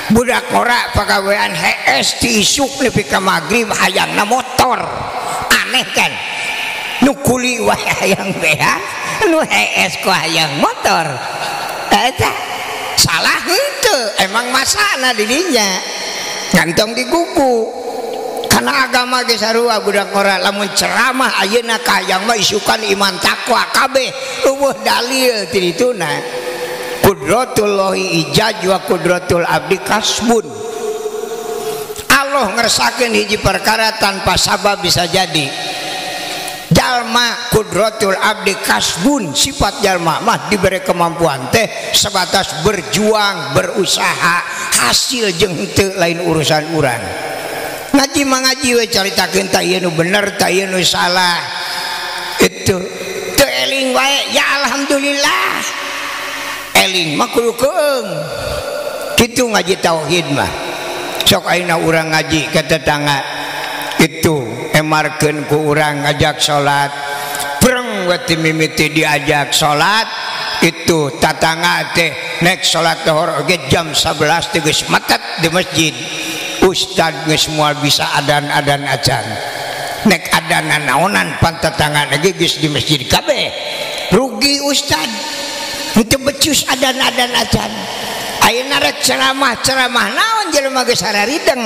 Budak ngora pagawean hees ti isuk nepi ka magrib hayangna motor. Aneh kan? Nu kuli wae hayang beas, nu hees ku hayang motor. Eta salah henteu, emang masana didinya. Gantong digugu. Karena agama ge sarua budak ora lamun ceramah ayeuna ka hayang mah isukan iman takwa kabeh eueuh dalil ti dituna. Qudratullahi ijaz wa qudratul abdi kasbun. Allah ngersakeun hiji perkara tanpa sabab bisa jadi. Jalma kudratul abdi kasbun, sifat jalma mah diberi kemampuan teh sebatas berjuang berusaha, hasil jeung henteu lain urusan urang. Ngaji mah ngaji we caritakeun ta ieu nu bener ta ieu nu salah. Itu teu eling wae ya alhamdulillah. Eling mah kudu keung. Kitu ngaji tauhid mah. Sok ayeuna urang ngaji ka tetangga itu emarkeun ku urang ngajak salat, breng we ti mimiti diajak salat itu tatangga teh nek salat lohor oge jam 11 teh geus metet di masjid. Ustad geus moal bisa adan-adan acan, nek adanan naonan pan tetangga ge geus di masjid kabeh. Rugi ustad henteu becus adan-adan acan. Ayeuna rek ceramah-ceramah naon jelema geus hararideng.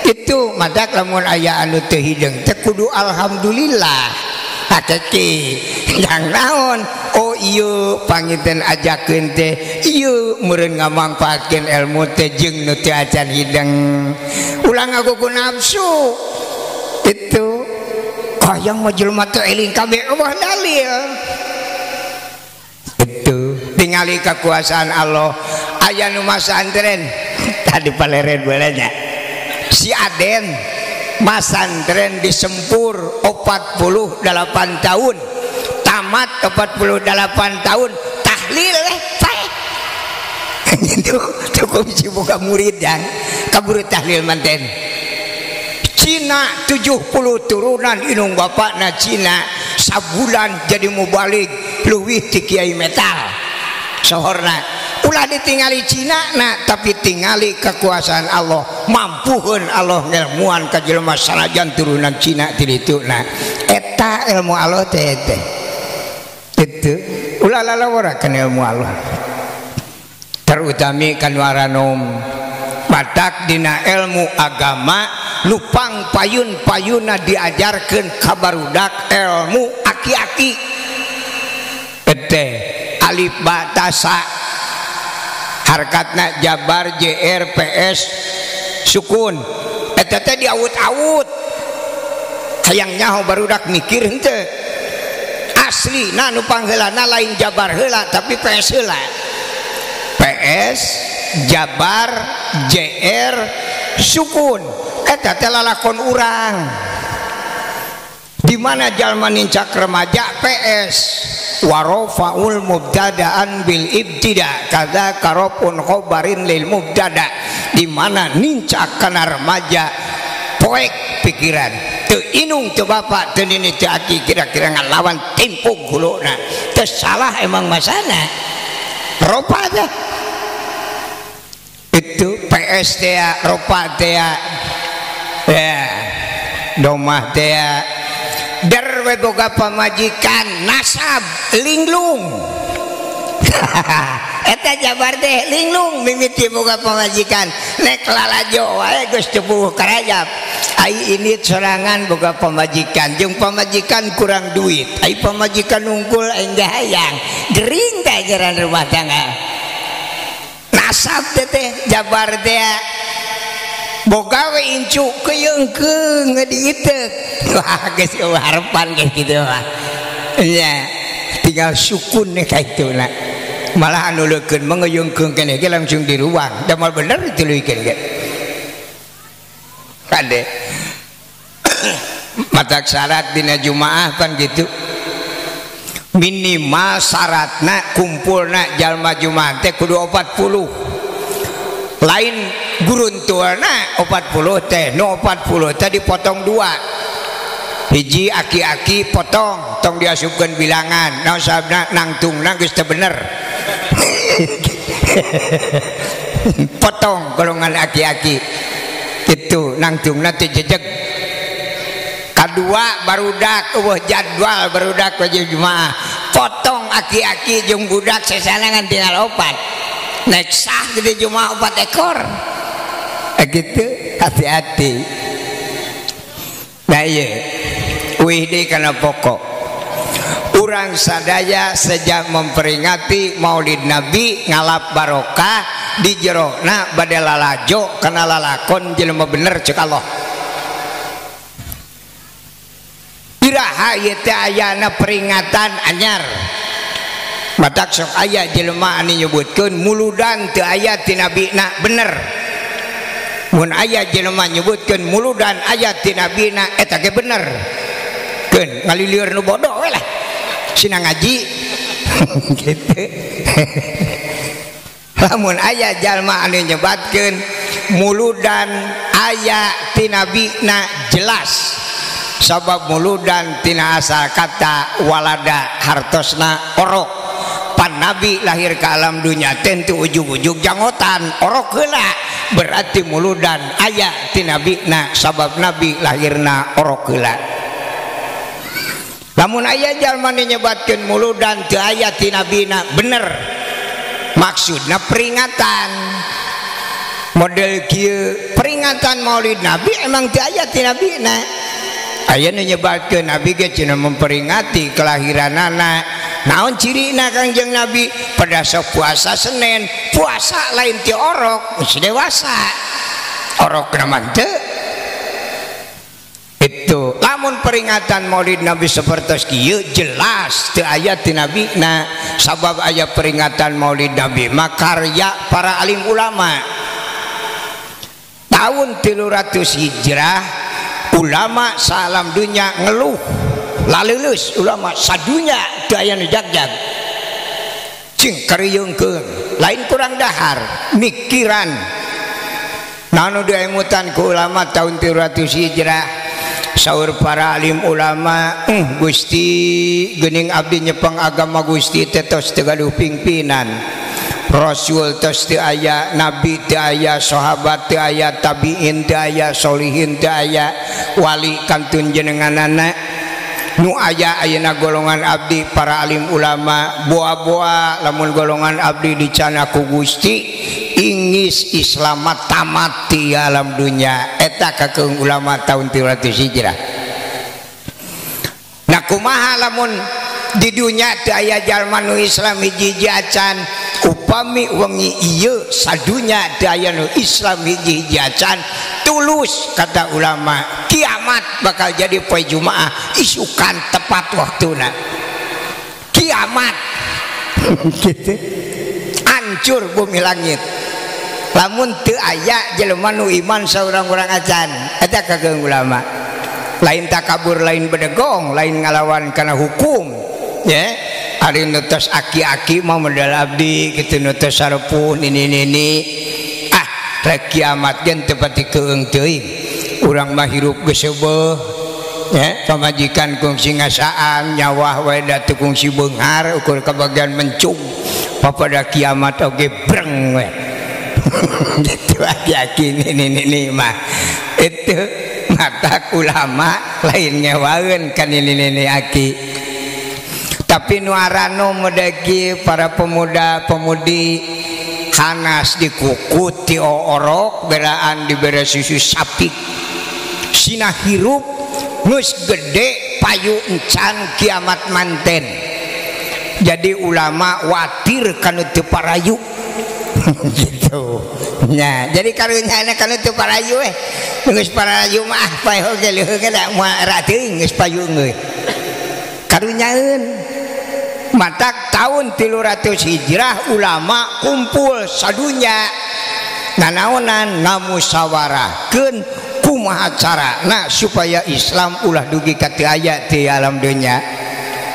Itu madak lamun aya anu teu hideung teh kudu alhamdulillah. Hakiki yang naon, oh ieu pangiten ajakeun teh ieu meureun ngamangpaatkeun ilmu teh jeung nu teu acan hideung. Ulah ngagugu nafsu. Itu hayang mah jelema teh eling kabeh eueuh dalil. Itu tingali kekuasaan Allah. Aya nu masantren tadi paleren bolehnya. Si Aden masantren di Sempur 48 tahun, tamat 48 tahun, tahlil pae. Itu cukup si boga murid dan kaburu tahlil manten. Cina 70 turunan inung bapakna Cina sabulan jadi mubalig leuwih ti kiai metal sohorna. Ulah ditingali Cina na tapi tingali kekuasaan Allah, mampuheun Allah ngelmuan ka jelema sanajan turunan Cina ti ditu na. Eta ilmu Allah teh teh. Itu ulah lalaworakeun ilmu Allah. Terutami kan waranom batak dina ilmu agama lupang payun-payuna diajarkeun ka barudak ilmu aki-aki. Teh alif ba ta sa harkatna jabar JR PS sukun eta teh diawut-awut hayang nyaho barudak mikir henteu. Aslina nu pangheulana lain jabar heula tapi PS heula. PS jabar JR sukun eta teh lalakon urang. Di mana jalma nincak remaja PS warofaul mubtadaan bil ibtida kadza karofun khobarin lil mubtada. Di mana nincak kana remaja poek pikiran teu inung teu bapak teu nini teu aki kira-kira ngalawan timpung huluna teu salah emang masana ropa teh itu PS teh ropa teh ya domah teh der we boga pamajikan nasab linglung. Eta jabar teh linglung mimiti boga pamajikan nek lalajo wae geus tepuh karajap. Ai ini sorangan boga pamajikan jeung pamajikan kurang duit, ai pamajikan unggul aing hayang gering teh ajaran rumah tangga. Nasab teh teh jabar teh boga we incu keyeungkeung diiteuk. Wah geus eueuh harepan geus kitu mah. Nya tinggal sukun nih ka ituna. Malah anu leukeun mah ngeyeungkeung keneh ge langsung diruang. Da moal bener dituluykeun ge. Kade. Matak syarat dina Jumaah pan gitu. Minimal syaratna kumpulna jalma Jumaah teh kudu 40. Lain guruntualna 40 teh, nu 40 teh dipotong 2. Hiji aki-aki potong, tong diasupkeun bilangan. Naon sababna nangtungna geus teu bener. Potong golongan aki-aki. Itu nangtungna teh jejeg. Kadua barudak eueuh jadwal barudak wajib Jumaah. Potong aki-aki jeung budak sasanangan tinggal opat. Naik sah gede Jumaah 4 ekor. Gitu hati-hati. Nah ieu wih deui kana pokok. Urang sadaya sejak memperingati Maulid Nabi ngalap barokah di jerona bade lalajo kana lalakon jelema bener cek Allah. Iraha ieu teh ayana peringatan anyar. Matak sok aya jelema anu nyebutkeun muludan teu aya ti nabina bener. Mun aya jelema nyebutkeun muludan aya ti nabina eta ge bener. Keun ngalilieur nu bodoh we lah. Sina ngaji gitu. Lamun aya jalma anu nyebatkeun muludan aya ti nabina jelas. Sabab muludan tina asal kata walada hartosna orok. Pan nabi lahir ke alam dunia tentu ujug-ujug jangotan orok heula. Berarti muludan aya ti nabina sabab nabi lahirna orok heula. Lamun aya jalma nu nyebatkeun muludan teu aya ti nabina bener. Maksudna peringatan. Model kieu peringatan Maulid Nabi emang teu aya ti nabina. Aya nu nyebatkeun nabi ge cenah memperingati kelahiranana. Naon cirina Kangjeng Nabi? Pada sok puasa Senin, puasa lain ti orok, geus dewasa. Orok mah teu. Itu lamun peringatan Maulid Nabi sapertos kieu jelas teu aya ti nabina. Sabab aya peringatan Maulid Nabi mah karya para alim ulama. Tahun 300 Hijrah ulama salam dunya ngeluh laleuleus ulama sadunya teu aya nu jagjag cing karieungkeun lain kurang dahar mikiran naon nu diemutan ku ulama tahun 300 Hijrah. Saur para alim ulama, Gusti geuning abdi nyepeng agama Gusti teh tos teu gaduh pimpinan. Rasul tos teu aya, nabi teu aya, sahabat teu aya, tabiin teu aya, solihin teu aya, wali kantun jenenganana. Nu aya ayeuna golongan abdi para alim ulama, boa-boa lamun golongan abdi dicana ku Gusti ingis Islamat tamat di alam dunia. Eta kakeung ulama tahun 300 Hijrah. Nah kumaha lamun di dunia teu aya jalma nu Islam hiji-hiji acan, upami wengi ieu sadunya teu aya nu Islam hiji-hiji acan, tulus kata ulama kiamat bakal jadi poe Jumaah isukan tepat waktuna. Kiamat gitu hancur bumi langit. Lamun teu aya jelema nu iman saurang-urang acan, eta kakeung ulama. Lain takabur, lain bedegong, lain ngalawan kana hukum ya. Ari nu tos aki-aki mah modal abdi kitu nu tos sarepuh nini-nini. Ah rek kiamat gen teu pati keung teuing. Urang mah hirup geus seubeuh ya, pamajikan kungsi ngasaan, nyawah wae da teu kungsi beunghar ukur kabagian mencung. Papada kiamat oge breng we. Gitu aki-aki nini-nini mah. Itu mata ulama lain ngewaeun ka nini-nini aki. Tapi nu arano medegi para pemuda-pemudi hanas dikukut ti orok beraan dibere susu sapi. Sina hirup geus gede payu encan kiamat manten. Jadi ulama watir kanu teu parayu. Gitu. Nah, jadi karunyana kanu teu parayu eh. Geus parayu mah paeh oge leuheung ge da moal era teuing geus payu geus. Karunyaeun. Matak tahun 300 Hijrah ulama kumpul sadunya nanaonan ngamusyawarahkeun kumaha carana supaya Islam ulah dugi ka teu aya ti alam dunya.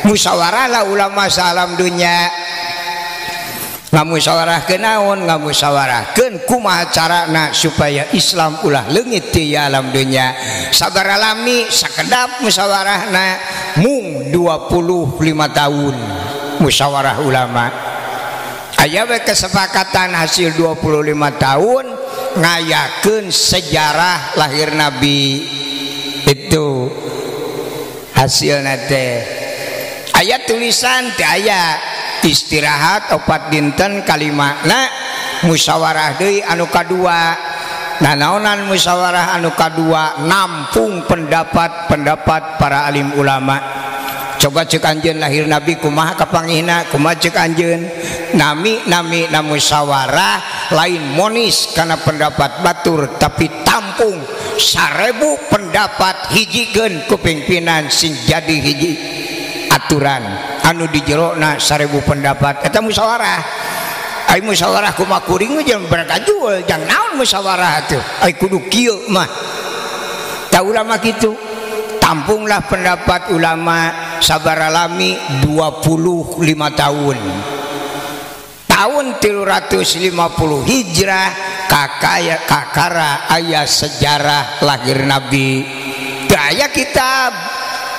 Musyawarah lah ulama salam dunya. Ngamusyawarahkeun naon? Ngamusyawarahkeun kumaha carana supaya Islam ulah leungit ti alam dunya. Sabaraha lami sakedap musyawarahna mung 25 tahun musyawarah ulama. Aya we kesepakatan hasil 25 tahun ngayakeun sejarah lahir Nabi. Itu Hasilna teh aya tulisan teh aya istirahat 4 dinten kalimana musyawarah deui anu kadua. Nah naonan musyawarah anu kadua nampung pendapat-pendapat para alim ulama. Coba cek anjeun lahir Nabi kumaha kapangihna, kumaha cek anjeun nami-nami na musyawarah lain monis kana pendapat batur tapi tampung 1000 pendapat hijikeun ku pimpinan sing jadi hiji aturan anu di jerona 1000 pendapat eta musyawarah. Ai musyawarah kumaha kuring jeung berkajul jang naon musyawarah atuh ai kudu kieu mah. Ta ulama kitu tampunglah pendapat ulama sabaralami 25 tahun. Tahun 350 Hijrah kakara aya sejarah lahir Nabi. Teu aya kitab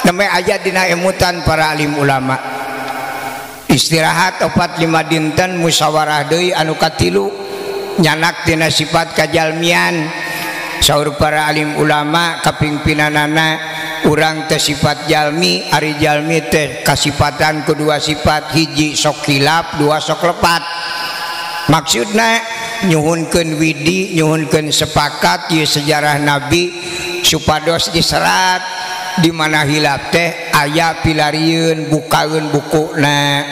namanya aya dina emutan para alim ulama. Istirahat 4-5 dinten musyawarah deui anu katilu nyanak tina sifat kajalmian. Saur para alim ulama kapimpinanana urang teh sifat jalmi, ari jalmi teh kasipatan kedua sifat, hiji sok hilap, dua sok lepat. Maksudna nyuhunkeun widi, nyuhunkeun sepakat ieu sejarah Nabi supados diserat di mana hilap teh aya pilarieun bukaeun bukuna.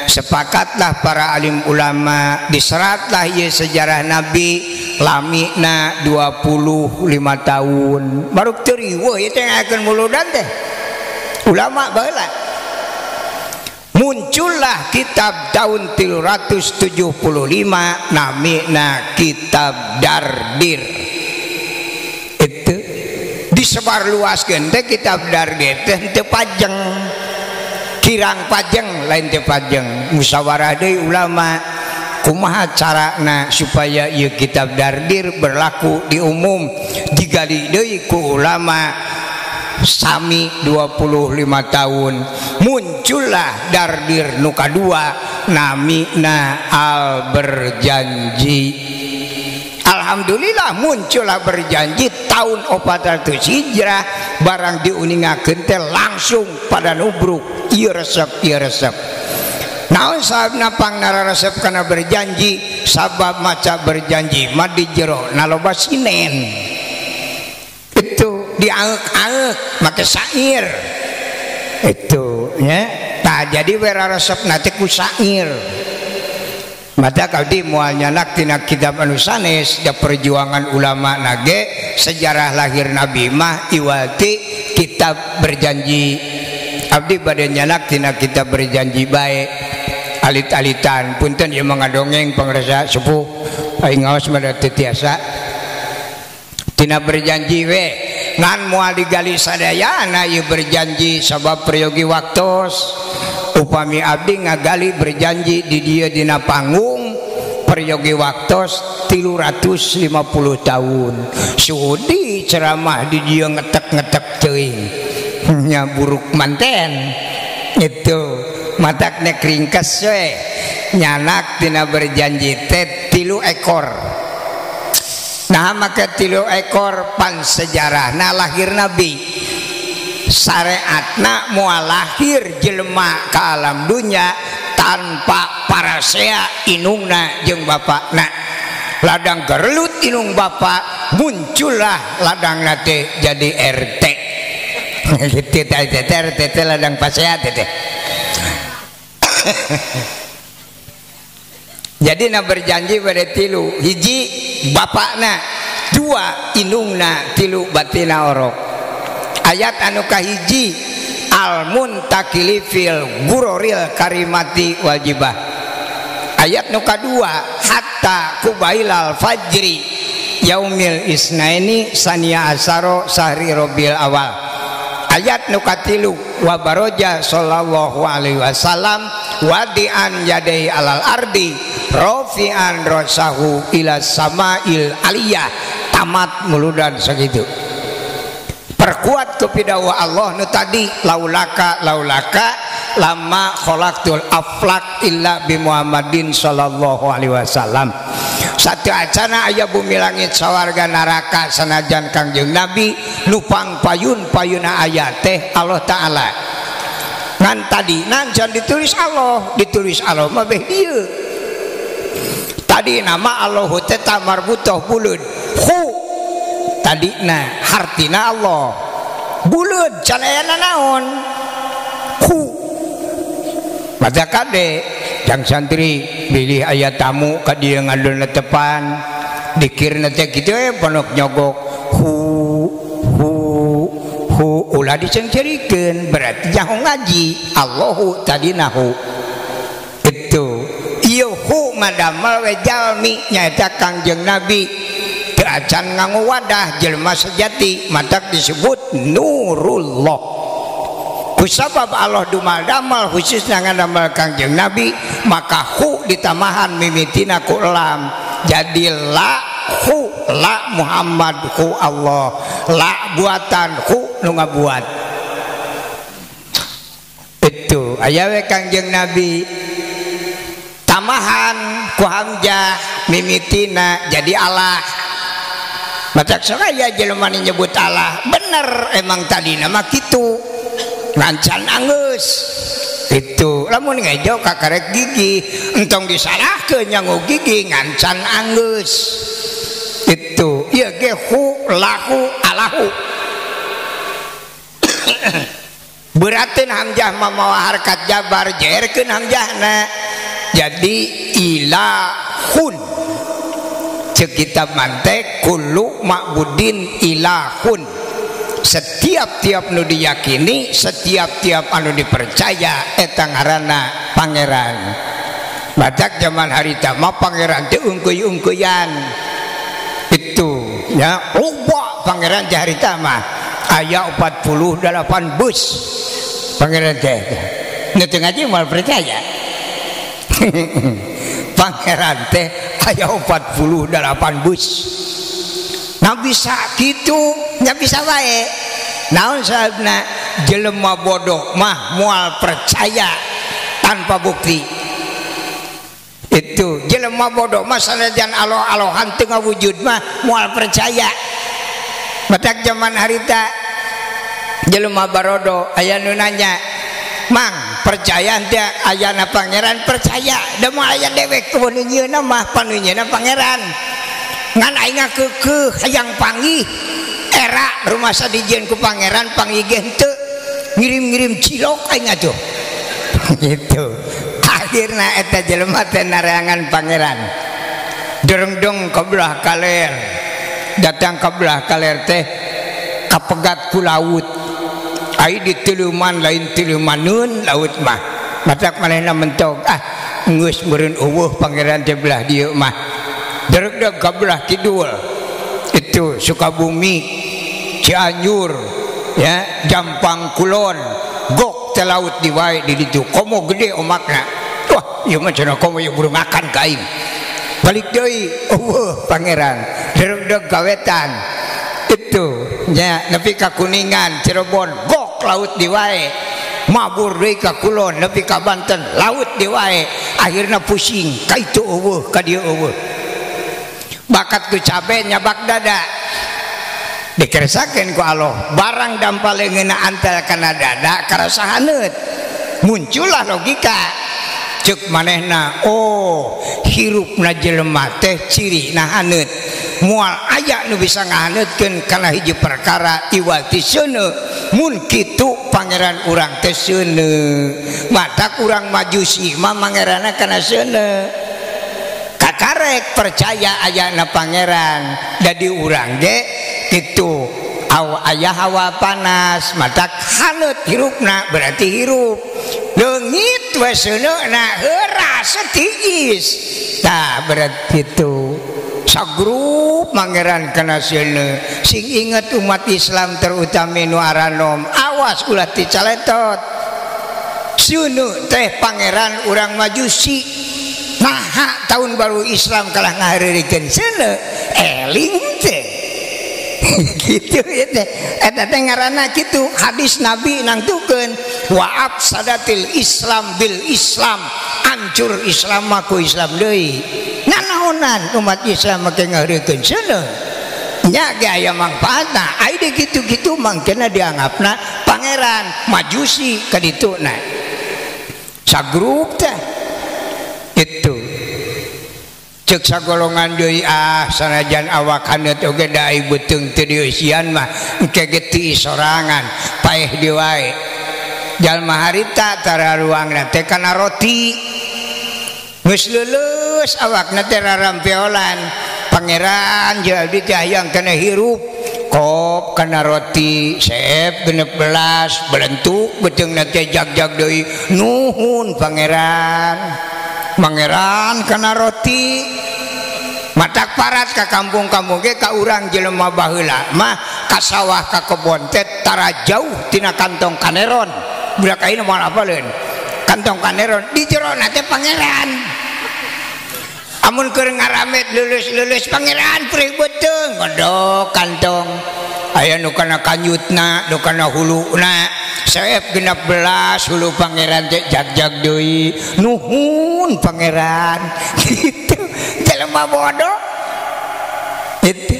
Sepakatlah para alim ulama diseratlah ieu sejarah Nabi lamina 25 tahun. Baru teu riweuh ieu teh ngayakeun muludan teh ulama baheula. Muncullah kitab tahun 375 namina kitab Dardir. Itu disebarluaskeun teh kitab Dardir teh teu pajeng, kirang pajeng lain teu pajeng. Musyawarah deui ulama kumaha carana supaya ieu kitab Dardir berlaku di umum, digali deui ku ulama sami 25 tahun. Muncullah Dardir nu kadua namina Al Berjanji. Alhamdulillah muncullah Berjanji tahun 400 Hijrah, barang diuningakeun teh langsung pada nubruk ieu resep ieu resep. Naon sababna pangnara resep kana Berjanji? Sabab maca Berjanji mah di jero na loba sinen. Itu diaeuk-aeuk make syair. Itu nya. Tah jadi wera resep na teh ku syair. Mata abdi moal nyanak tina kitab anu sanes da perjuangan ulama nage sejarah lahir Nabi mah iwati kitab Berjanji. Abdi bade nyanak tina kitab Berjanji bae alit-alitan punten ieu mah ngadongeng pangrasa sepuh aing ngaos mah teu tiasa tina Berjanji we ngan moal digali sadayana ieu Berjanji sabab peryogi waktos. Upami abdi ngagali Berjanji di dieu dina panggung peryogi waktos 350 tahun. Sudi ceramah di dieu ngetek-ngetek teuing nya buruk manten itu matak nek ringkes we nyanak tina Berjanji teh 3 ekor. Nah maka 3 ekor pan sejarahna lahir Nabi. Syariatna moal lahir jelema ka alam dunya tanpa parasea inungna jeung bapakna. Ladang gerelut inung bapak muncullah ladangna teh jadi RT. Gitu teh RT teh ladang pasea teh. Jadi na Berjanji pada 3, hiji bapakna, 2 inungna, 3 batina orok. Ayat anu kahiji al muntakili fil guroril karimati wajibah. Ayat nu kadua hatta kubailal fajri yaumil isnaini sania asaro sahri robil awal. Ayat nu katilu wa baroja sallallahu alaihi wasallam wadian yadai alal ardi rofian rosahu ila samail aliyah. Tamat muludan sakitu. Perkuat kepidawa Allah nu tadi laulaka laulaka lama khalaqtul aflak illa bi Muhammadin sallallahu alaihi wasallam. Sateuacana aya bumi langit sawarga neraka sanajan Kangjeng Nabi nupang payun payuna aya teh Allah Ta'ala. Ngan tadi nancan ditulis Allah, ditulis Allah mah beh dieu. Tadi nama Allahu teh tamarbutoh buleud. Hu tadina hartina Allah. Buleud can aya naon? Hu. Baca kade jang santri bilih aya tamu ka dieu ngadon tepan dikirna teh kitu we ponok nyogok hu hu hu ulah dicengcerikeun berarti nyaho ngaji Allahu tadina hu. Itu ieu hu ngadamel we jalmi nyaeta Kangjeng Nabi teu acan nganggo wadah jelema sejati matak disebut nurullah. Kusabab Allah dumal-damal khususnya ngadamel Kangjeng Nabi maka hu ditamahan mimitina ku lam jadi la hu la Muhammad hu Allah la buatan hu nu ngabuat. Itu aya we Kangjeng Nabi tamahan ku hamzah mimitina jadi Allah. Matak sok aya jelema nyebut Allah bener emang tadina mah kitu ngancan anggeus. Itu lamun ngejo kakarek gigi entong disalahkeun nyangu gigi ngancan anggeus. Itu ieu ge hu lahu alahu. Berateun hamzah mamawa harkat jabar jerkeun hamzahna jadi ilahun. Ceuk kitab mantek kullu ma'budin ilahun. Setiap-tiap nu diyakini, setiap-tiap anu dipercaya eta ngaranna pangeran. Badak zaman harita mah pangeran teh ungkuy-ungkuyan. Itu ya loba pangeran teh harita mah aya 48 bus pangeran teh. Nu teu ngaji moal percaya. Pangeran teh aya 48 bus. Nah bisa gitu, nya bisa wae. Naon sababna jelema bodoh mah moal percaya tanpa bukti. Itu jelema bodoh mah sanajan aloh-alohan teu ngawujud mah moal percaya. Batak zaman harita jelema barodo aya nu nanya, "Mang, percaya teu ayana pangeran?" Percaya, da moal aya dewek nu nyieunna mah panu nyieunna pangeran. Ngan aing ngakeukeun hayang panggih era rumasa dijieun ku pangeran panggih ge henteu ngirim-ngirim cilok aing atuh. Gitu. Akhirna eta jelema teh nareangan pangeran. Derengdong ka belah kaler. Datang ka belah kaler teh kapegat ku laut. Ai dituluman lain tulumaneun laut mah. Matak manehna mentok ah geus meureun eueuh pangeran teh belah dieu mah. Dereg-dereg ka belah kidul itu Sukabumi, Cianjur, ya Jampang Kulon, gok teh laut di wae di ditu komo gede omakna. Wah, ieu mah cenah komo ieu buru makan ka aing. Balik deui eueuh pangeran, dereg-dereg ka wetan. Itu nya nepi ka Kuningan, Cirebon, gok laut di wae. Mabur deui ka kulon nepi ka Banten, laut di wae. Akhirna pusing, ka itu eueuh, ka dieu eueuh. Bakat ku cabe nyabak dada dikeresakeun ku Allah barang dampal ngeuna antel kana dada karasa haneut muncullah logika ceuk manehna oh hirupna jelema teh cirina haneut moal aya nu bisa ngahaneutkeun kana hiji perkara iwal ti seuneu mun kitu pangeran urang teh seuneu matak urang majusi mah mangeranna kana seuneu kakarek percaya ayana pangeran jadi urang ge kitu aya hawa panas matak haneut hirupna berarti hirup leungit we seuneuna heuras tiis tah berarti itu sagrup pangeran kana seuneu sing inget umat Islam terutama nu aranom awas ulah dicaletot seuneu teh pangeran urang majusi. Nah, tahun baru Islam kalah ngahareurikeun seuneu eling teh. Gitu ya teh eta teh ngaranna kitu hadis Nabi nangtukeun wa afsadatil Islam bil Islam, hancur Islam mah ku Islam deui. Nanaonan umat Islam make ngahreukeun seuneu nya ge aya mangfaatna, ai di kitu-kitu mangkena dianggapna pangeran majusi ka dituna sagrup teh itu. Cek sagolongan deui ah sanajan awak haneut oge da ai beuteung teu dieusian mah engke ge teu sorangan paeh deui wae. Jalma harita tara ruangna teh kana roti geus leuleus awakna teh rarampeolan pangeran jeung abdi teh hayang kana hirup kop kana roti seep 16 belentuk beuteungna teh jag-jag deui nuhun pangeran. Pangeran kana roti matak parat ka kampung-kampung ge ka urang jelema baheula mah ka sawah ka kebon teh tara jauh tina kantong kaneron. Budak ayeuna moal apaleun kantong kaneron di jerona teh pangeran. Amun keur ngaramet lulus-lulus pangeran perih beuteung godok kantong aya nu kana kanyutna nu kana huluna seep 16 hulu pangeran teh jag-jag deui nuhun pangeran gitu jelema bodoh itu.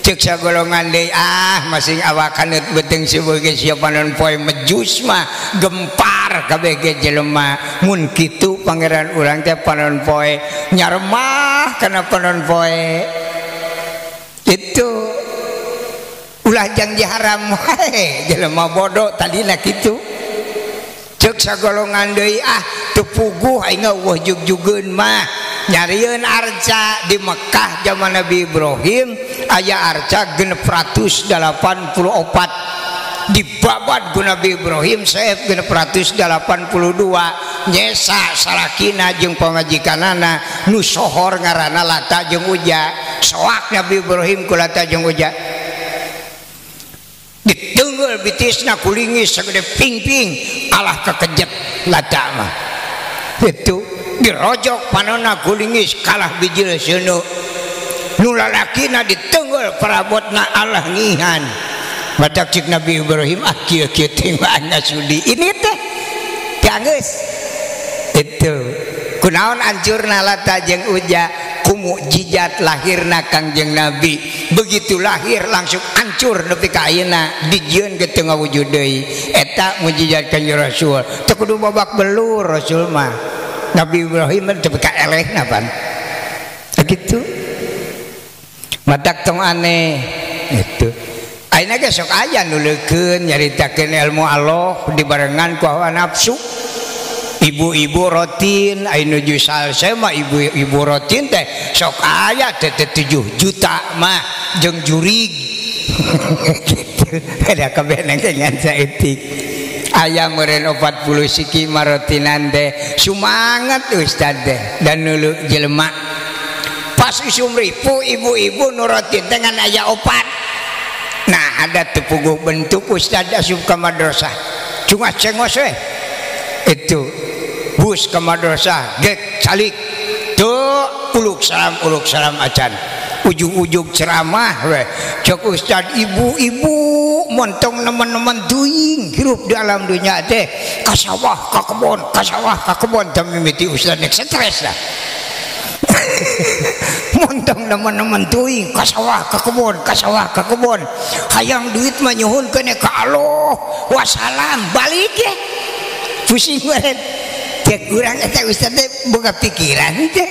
Cek sagolongan deui ah masing awak haneut beuteung seueuh ge sia panon poe mejus mah gempar kabeh ge jelema mun kitu pangeran urang teh panon poe nyaremah kana panon poe itu ulah janji haram wae jelema bodoh tadina kitu. Cek sagolongan deui ah teu puguh aing eueuh jug-jugeun mah nyarieun arca di Mekah zaman Nabi Ibrahim aya arca 684 dibabat ku Nabi Ibrahim seep 682 nyesa salakina jeung pamajikanana nu sohor ngaranna Lata jeung Uja. Soak Nabi Ibrahim ku Lata jeung Uja ditenggel bitisna kulingis sagede ping-ping alah kekejet Lata mah itu dirojok panona kulingis kalah bijil seuneu nu lalakina ditenggel parabotna alah ngihan. Badak cik Nabi Ibrahim ah kieu-kieu teh mah sudi ini teh geus itu kunaon hancurna Lata jeung Uja ku mukjizat lahirna Kangjeng Nabi. Begitu lahir langsung hancur nepi ka ayeuna dijieun ge teu ngawujud deui. Eta mukjizat Kangjeng Rasul teu kudu babak belur Rasul mah. Nabi Ibrahim teu ka elehna pan kitu matak tong aneh itu. Ayeuna ge sok aya nu leukeun nyaritakeun ilmu Allah dibarengan ku hawa nafsu. Ibu-ibu rotin aya nuju salse mah ibu-ibu rotin teh sok aya teh 7 juta mah jeung jurig gitu. Ada kabeh ngan saeutik aya meureun 40 siki marotinan teh sumangat ustad teh dan nulu jelema pas isum ripu ibu-ibu nu rotin teh ngan aya 4. Nah ada tepuguh bentuk ustad asup ka madrasah cuma cengos we itu bus ke madrasah gek calik tuh uluk salam acan ujung-ujung ceramah we cek ustad ibu-ibu montong nemen-nemen duing hirup di alam dunia teh ka sawah ka kebon ka sawah ka kebon teh mimiti ustad nek stres lah. Montong nemen-nemen tuing ka sawah ka kebon ka sawah ka kebon hayang duit mah nyuhunkeun ka Allah wassalam balik ge pusing meureun cek urang eta ustad teh boga pikiran teh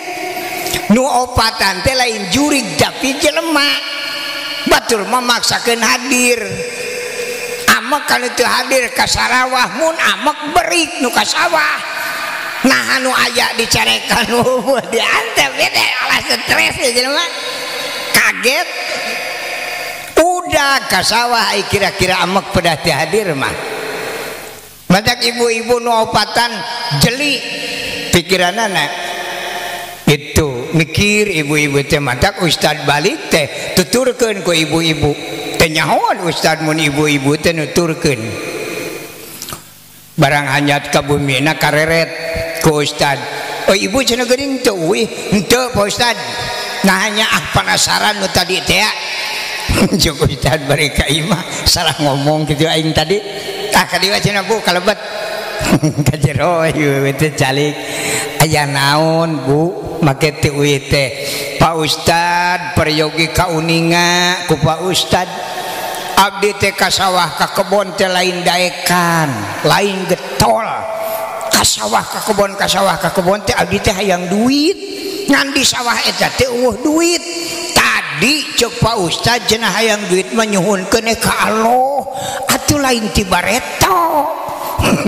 nu opatan teh lain jurig tapi jelema batur memaksakeun hadir amek kalau teu hadir ka sarawah mun amek berik nu ka sawah. Nah anu aya dicarekan diantep teh alah stres jelema kaget udah ka sawah kira-kira amek pedah teu hadir mah. Matak ibu-ibu nu opatan jeli pikiranana itu mikir ibu-ibu teh matak ustad balik teh tuturkeun ku ibu-ibu teh nyahoan ustad mun ibu-ibu teh nuturkeun barang hanyat ka bumina kareret ku ustad. Oh ibu cenah geuning teu euy henteu Pak Ustad. Nah hanya ah penasaran nu tadi teh Joko Ustad bari ka imah salah ngomong kitu aing tadi. Tah ka dieu cenah Bu kalebet. Ka jero ieu teh calik. Aya naon Bu make teu uih teh. Pak Ustad peryogi kauninga ku Pak Ustad. Abdi teh ka sawah ka kebon teh lain daekan, lain getol. Ka sawah ka kebon ka sawah ka kebon teh abdi teh hayang duit. Ngan di sawah eta teh eueuh duit. Tadi ceuk Pak Ustad cenah hayang duit mah nyuhunkeun ka Allah. Atuh lain ti bareto.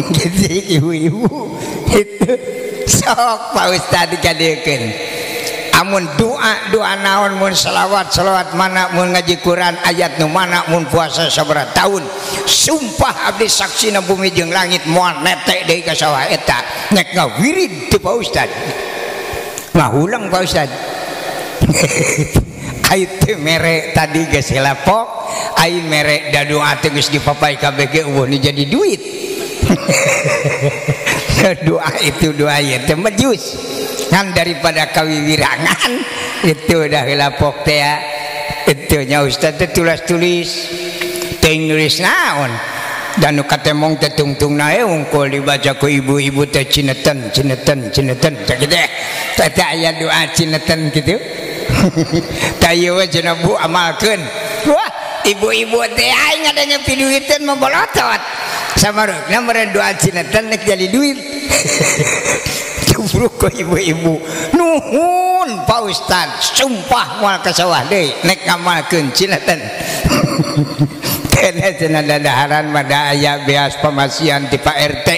Gitu ibu-ibu. Itu sok Pak Ustad dikadeukeun. Amun doa doa naon mun selawat selawat mana mun ngaji Quran ayat nu mana mun puasa sabaraha tahun sumpah abdi saksina bumi jeung langit moal netek deui ka sawah eta nek ngawirid teu Pak Ustad ngahulang Pak Ustad. Ai teu mere tadi geus lapok ai mere da doa teh geus dipapai kabeh ge eueuh nu jadi duit. Doa itu doa ieu teh majus kan daripada kawiwirangan itu dah lapok teh itu nya ustaz teh tulis-tulis teh nulis naon dan nu katemong teh tungtungna we unggul dibaca ku ibu-ibu teh cineten cineten cineten teh kitu teh aya doa cineten kitu. Tah ieu we cenah Bu amalkeun. Wah ibu-ibu teh aing ngadenge piduiteun mabolotot samarukna meureun doa cineten nek jadi duit. Cubruk ke ibu-ibu nuhun Pak Ustad sumpah moal ka sawah deui nek ngamalkeun cineten. Kene cenah dadaharan mah da aya beas pamasian ti Pak RT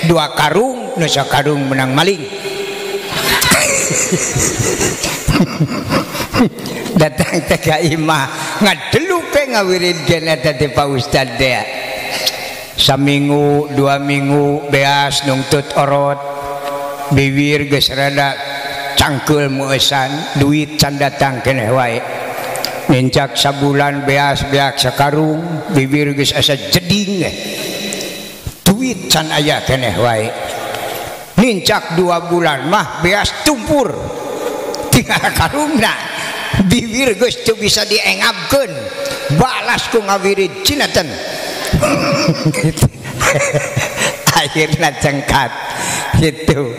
2 karung nu sakarung menang maling. Datang teh ka imah ngadeluk we ngawiridkeun eta teh Pak Ustad teh. Saminggu 2 minggu beas nungtut orot bibir geus rada cangkeul meueusan duit can datang keneh wae. Nincak sabulan beas beak sakarung bibir geus asa jeding duit can aya keneh wae. Nincak 2 bulan mah beas tumpur tinggal karungna bibir geus teu bisa diengabkeun balas ku ngawirid cineten. Akhirna cengkat gitu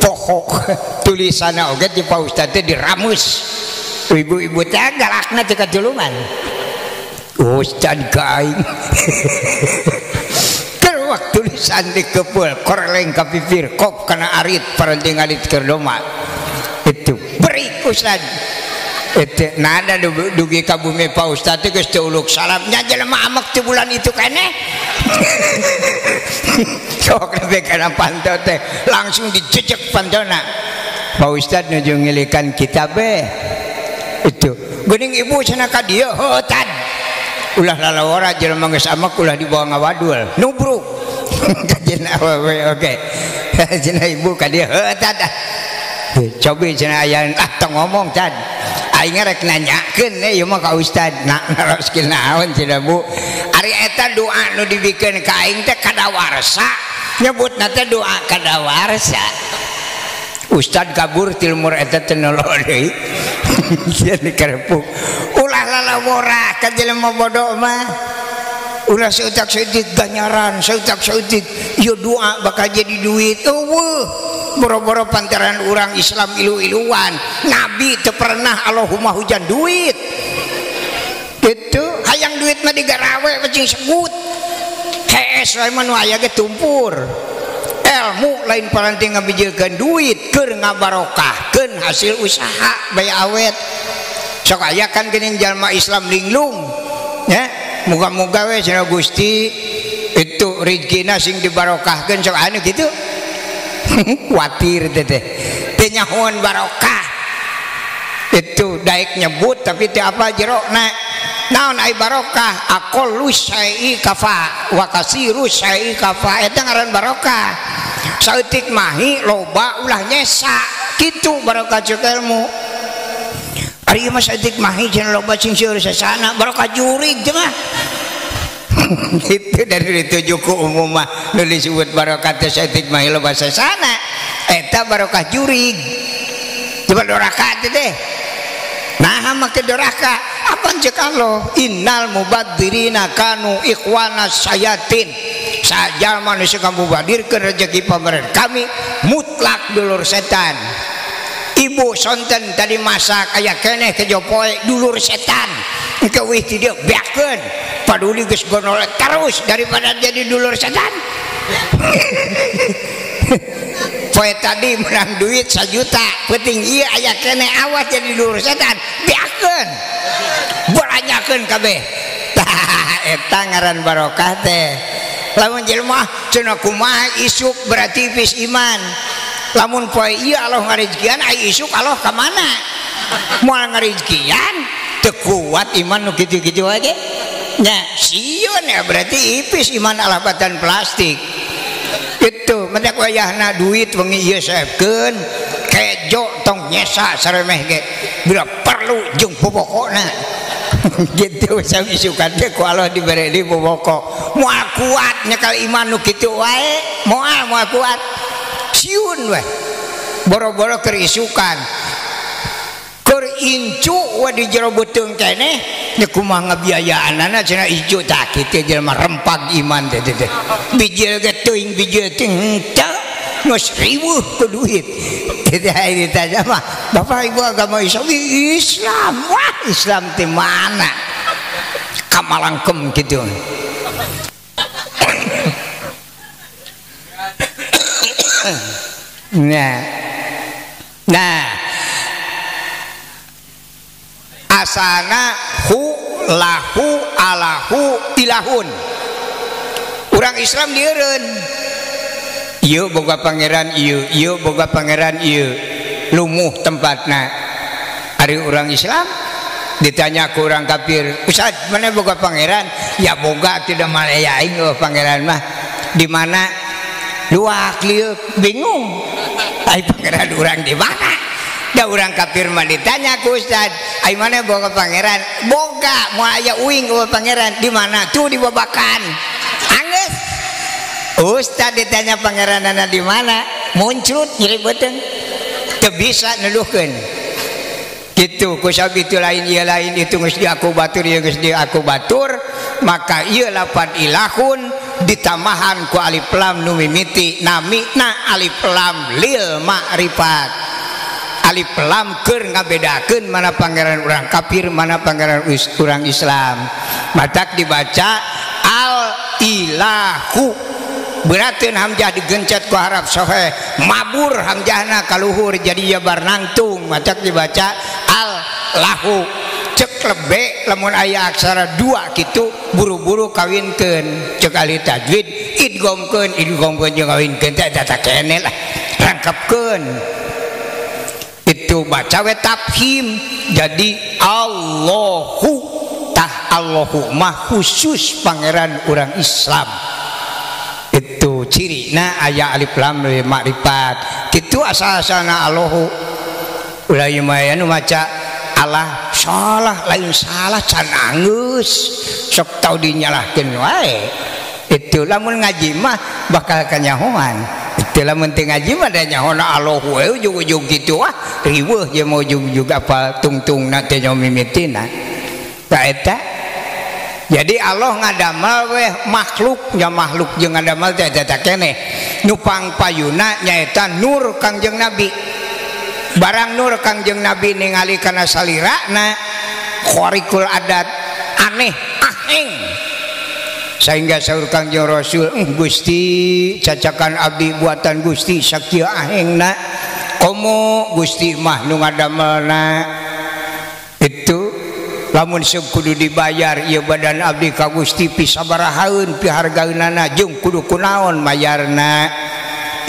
pokok tulisanna oge di Pak Ustad teh diramus ibu-ibu teh galakna teh katulungan Ustad ka aing. Keruak tulisan dikepeul korleng ka pipir kop kana arit parenting arit keur doma itu beri Ustad itu nada dugi ka bumi Pak Ustad teh geus teu uluk salam nya jelema amek ti bulan itu keneh. Sok lebih kana pantau teh langsung dijejek pantona. Pak Ustad nuju ngilikan kitab eh itu geuning ibu cenah ka dieu heuh tad ulah lalawara jelema geus amek ulah dibawa ngawadul nubruk kajeun awewe oge cenah ibu ka dieu heuh tad cobi cenah aya ah tong ngomong tad aing rek nanyakeun ieu mah ka Ustad nak naroskeun naon cenah Bu ari eta doa nu dibikeun ka aing teh kadawarsa nyebutna teh doa kadawarsa. Ustad kabur tilmur eta teh noloh deui. Sieun dikerepuk ulah lalawora ka jelema bodoh mah ulah seutak seutik ganyaran seutak seutik ieu doa bakal jadi duit eueuh boro-boro pantaran urang Islam ilu-iluan nabi teu pernah Allahumma hujan duit gitu hayang duit mah digarawe cing segut hees we mah nu aya ge tumpur ilmu lain paranti ngabijilkeun duit keur ngabarokahkeun hasil usaha bae awet sok aya kan geuning jalma Islam linglung nya muga-muga we cenah Gusti itu rezekina sing dibarokahkeun sok anu kitu. Kuatir teh teh nyahoan barokah itu daek nyebut tapi teh apa jerokna naon ai barokah aqallu syai'i kafa wa kasiru syai'i kafa eta ngaran barokah saeutik mahi loba ulah nyesa kitu barokah ceuk ilmu ari mah saeutik mahi cenah loba sing seueur sasana barokah jurig teh mah. Itu dari dituju ku umum mah nu disebut barokah teh saeutik mahi loba sasana eta barokah jurig coba doraka teh Nah make doraka apa cek Allah innal mubadzirina kanu ikhwana sayatin. Saja manusia kamu badirkeun rezeki pameren kami mutlak dulur setan. Ibu sonten tadi masak aya keneh kejo poe dulur setan. Engke wih ti dieu beakeun paduli geus gonolek terus daripada jadi dulur setan. Poe tadi menang duit 1 juta penting ieu aya keneh awas jadi dulur setan beakeun belanyakeun kabeh. Tah eta ngaran barokah teh. Lamun jelema cenah kumaha isuk berarti pis iman. Lamun poe ieu Allah ngarizkian ai isuk Allah ka mana? Moal ngarizkian teu kuat iman nu kitu-kitu wae ge. Nya sieun ya berarti ipis iman alabatan plastik. Itu mendak wayahna duit wengi ieu seepkeun kejo tong nyesa saremeh ge bila perlu jeung popokona. Gitu sami isukan teh ku Allah dibere di popoko. Moal kuat nyekal iman nu kitu wae, moal kuat. Siun we. Boro-boro keur isukan. Keur incu we di jero beuteung keneh nya kumaha ngabiayaanana cenah incu tah kitu jelema rempag iman teh teh. Bijil ge teuing bijil teh henteu geus riweuh ku duit. Teh ai ditanya mah bapak ibu agama Islam, Islam wah Islam teh mana? Kamalangkem kitu. Nah asana hu lahu alahu ilahun. Urang Islam dieureun ieu boga pangeran ieu, ieu boga pangeran ieu, lumuh tempatna. Ari urang Islam ditanya ku urang kafir, Ustaz mana boga pangeran? Ya boga tidak malaya aing eueuh pangeran mah. Di mana? Luak liuk bingung. Ai pangeran urang di mana? Da urang kafir mah ditanya ku Ustaz, ai mana boga pangeran? Boga, moal aya uing eueuh pangeran. Di mana? Tuh di babakan. Anggeus. Ustaz ditanya pangeranana di mana? Muncrut nyeri beuteung. Teu bisa neluhkeun. Gitu ku sabab itu lain ieu lain itu geus diaku batur ieu geus diaku batur, maka ieu lapan ilahun ditambahan ku alif lam nu mimiti namina alif lam lil ma'rifat. Alif lam keur ngabedakeun mana pangeran urang kafir mana pangeran urang Islam. Matak dibaca al ilahu. Berateun hamzah digencet ku harap soheh mabur hamzahna kaluhur jadi jabar nangtung. Matak dibaca al lahu. Cek lebe lamun aya aksara dua kitu buru-buru kawinkeun. Cek ahli tajwid idgomkeun idgomkeun jeung kawinkeun teh eta kene lah rangkepkeun. Itu baca we tafhim jadi Allahu tah Allahu mah khusus pangeran urang Islam. Itu ciri na aya alif lam makrifat kitu asal-asalna Allahu. Ulah ieu mah anu maca Allah salah lain salah can anggeus sok tau dinyalahkeun wae. Itu lamun ngaji mah bakal kanyahoan. Itu lamun teu ngaji mah da nyahona Allahu we ujug-ujug kitu ah riweuh je mau ujug-ujug apa tungtungna teh nyaho mimitina. Tah eta. Jadi Allah ngadamel weh makhluk nya makhluk jeung ngadamel teh eta keneh. Nu pangpayuna nyaeta nur Kangjeng Nabi. Barang nur Kangjeng Nabi ningali kana salirana khariqul adat aneh aheng. Sehingga saur Kangjeng Rasul, Gusti cacakan abdi buatan Gusti sakieu ahengna. Komo Gusti mah nu ngadamelna. Itu lamun seuk kudu dibayar ieu badan abdi ka Gusti pisabarahaeun pihargaeunana jeung kudu kunaon mayarna.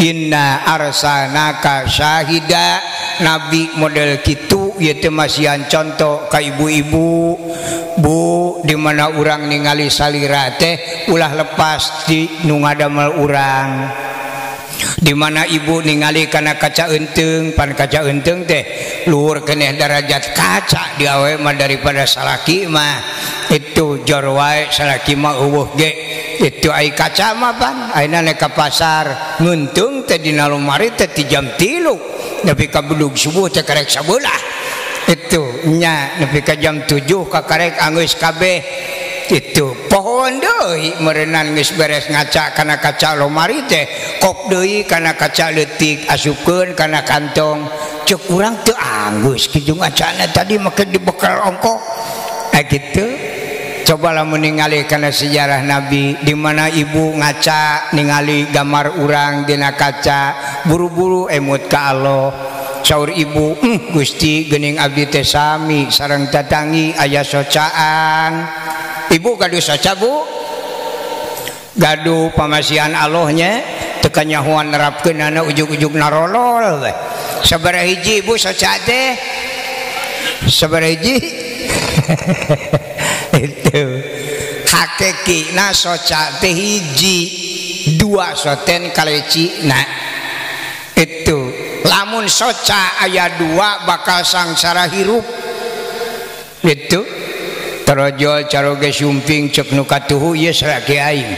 Inna arsalnaka syahida. Nabi model kitu ieu teh masihan contoh ka ibu-ibu. Bu di mana urang ningali salira teh ulah lepas di nu ngadamel urang. Di mana ibu ningali kana kaca eunteung, pan kaca eunteung teh luhur keneh darajat kaca di awe mah daripada salaki mah. Itu jor wae salaki mah eueuh ge. Itu ai kaca mah pan ayeuna nek ka pasar ngeunteung teh dina lumari teh ti jam 3 nepi ka bedug subuh teh karek sabelah. Itu Itu nya nepi ka jam 7 kakarek anggeus kabeh. Itu pohon deui meureunnan geus beres ngaca kana kaca lomari teh kop deui kana kaca leutik asupkeun kana kantong. Ceuk urang teu anggeus kitu ngacana tadi make dibekal ongkok. Gitu. Coba lamun ningali kana sejarah Nabi di mana ibu ngaca ningali gambar urang dina kaca buru-buru emut ka Allah. Saur ibu, Gusti geuning abdi teh sami sareng tatangi aya socaan. Ibu gaduh soca bu, gaduh pamasihan Allahnya teu kanyahoan nerapkeunana ujug-ujug narolol we. Sabaraha hiji ibu soca teh? Sabaraha hiji? Itu hakekina soca teh hiji, dua soten kalecina. Itu lamun soca aya dua bakal sangsara hirup. Itu tarojol caroge sumping cek nu katuhu ieu salaki aing,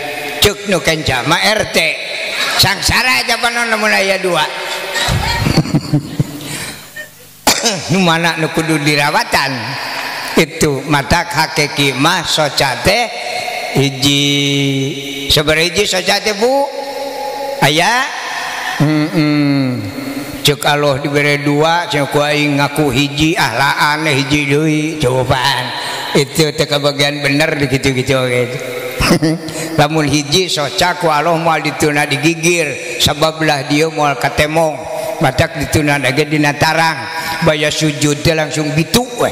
cek nu kenca mah RT sangsara aja panon lamun aya dua. Nu mana nu kudu dirawatan. Itu matak hakiki mah soca teh hiji. Sabaraha hiji soca teh bu? Aya? Cek Allah dibere dua, cek ku aing ngaku hiji, ah laan hiji deui cobaan. Itu teh kabagian bener di kitu-kitu gitu. Lamun hiji soca ku Allah moal dituna digigir, sabablah dia moal katemong, matak dituna ge dina tarang, baya sujud teh langsung bitu we.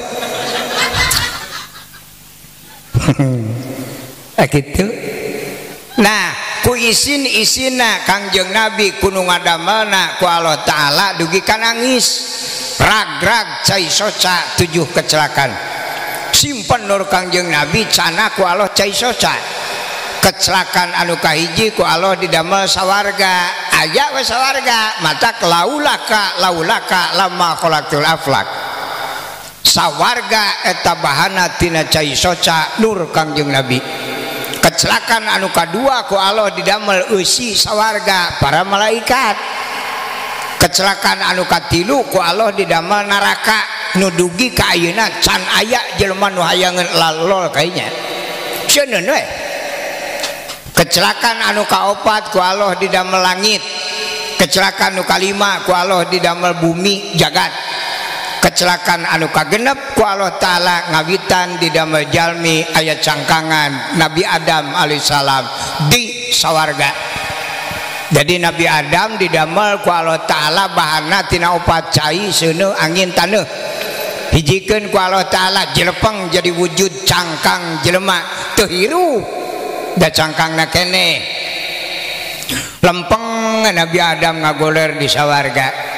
Gitu. Nah, ku isin-isina Kangjeng Nabi kudu ngadamelna ku Allah Ta'ala dugi ka nangis. Rag-rag cai soca 7 kecelakaan. Simpen nur Kangjeng Nabi cana ku Allah cai soca. Kecelakaan anu kahiji ku Allah didamel sawarga. Aya we sawarga, matak laulaka laulaka lama khalaqtul aflak. Sawarga eta bahana tina cai soca nur Kangjeng Nabi. Kecelakaan anu kadua ku Allah didamel eusi sawarga para malaikat. Kecelakaan anu katilu ku Allah didamel neraka nu dugi ka ayeuna can aya jelema nu hayangeun lalol kayanya. Seuneun we. Kecelakaan anu kaopat ku Allah didamel langit. Kecelakaan anu kalima ku Allah didamel bumi jagat. Kecelakaan anu kagenep ku Allah Ta'ala ngawitan didamel jalmi aya cangkangan Nabi Adam alaihissalam di sawarga. Jadi Nabi Adam didamel ku Allah Ta'ala bahana tina opat cai seuneu angin taneuh. Hijikeun ku Allah Ta'ala jelepeng jadi wujud cangkang jelema teu hirup da cangkangna keneh. Lempeng Nabi Adam ngagoler di sawarga.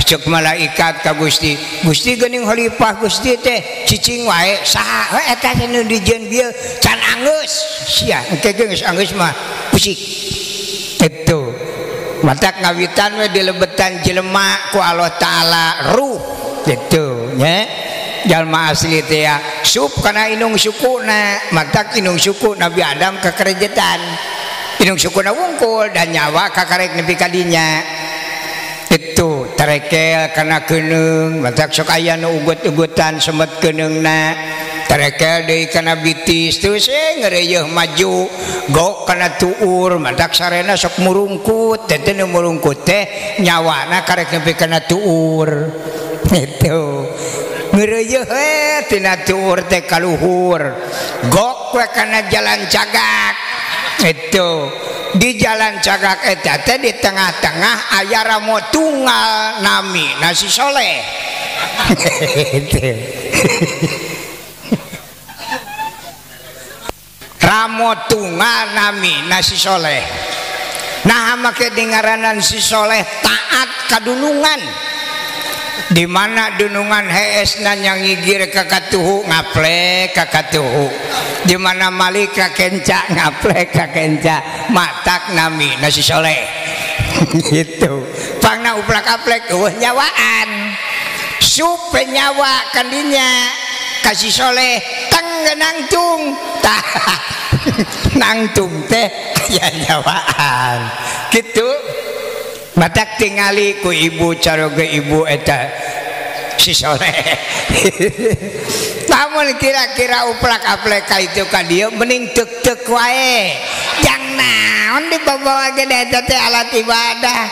Cek malaikat ka Gusti, Gusti geuning khalifah Gusti teh cicing wae saha we eta teh nu dijieun bieu can anggeus sia engke ge geus anggeus mah pusik. Itu matak ngawitan we dilebetan jelema ku Allah Ta'ala ruh gitu nya jalma asli teh ya sup kana inung sukuna, matak inung suku Nabi Adam kakerejetan inung sukuna wungkul dan nyawa kakarek nepi ka dinya. Itu terekel kana keuneng, matak sok aya nu ugut-ugutan semet keuneungna, terekel deui kana bitis terus ngereyeuh maju gok kana tuur, matak sarena sok murungkut, teh nu murungkut teh nyawana karek nepi kana tuur. Itu ngereyeuh we tina tuur teh kaluhur, gok we kana jalan cagak. Itu di jalan cagak eta teh di tengah-tengah aya ramo tunggal nami nasi soleh. Ramo tunggal nami nasi soleh. Nah make dingaranan si soleh taat kadunungan. Di mana dunungan heesna nyangigir ka katuhu ngaplek ka katuhu, di mana malik ka kenca ngaplek ka kenca, matak nami nasi soleh. Gitu pangna uplak-aplek eueuh nyawaan sup nyawa kandinya kasih soleh teng nangtung tah nangtung teh aya nyawaan gitu. Matak tingali ku ibu caroge ibu eta Si soleh. Lamun kira-kira uplak-aplek ka itu ka dieu mending tek-tek wae. Jang naon dibawa ge eta teh alat ibadah.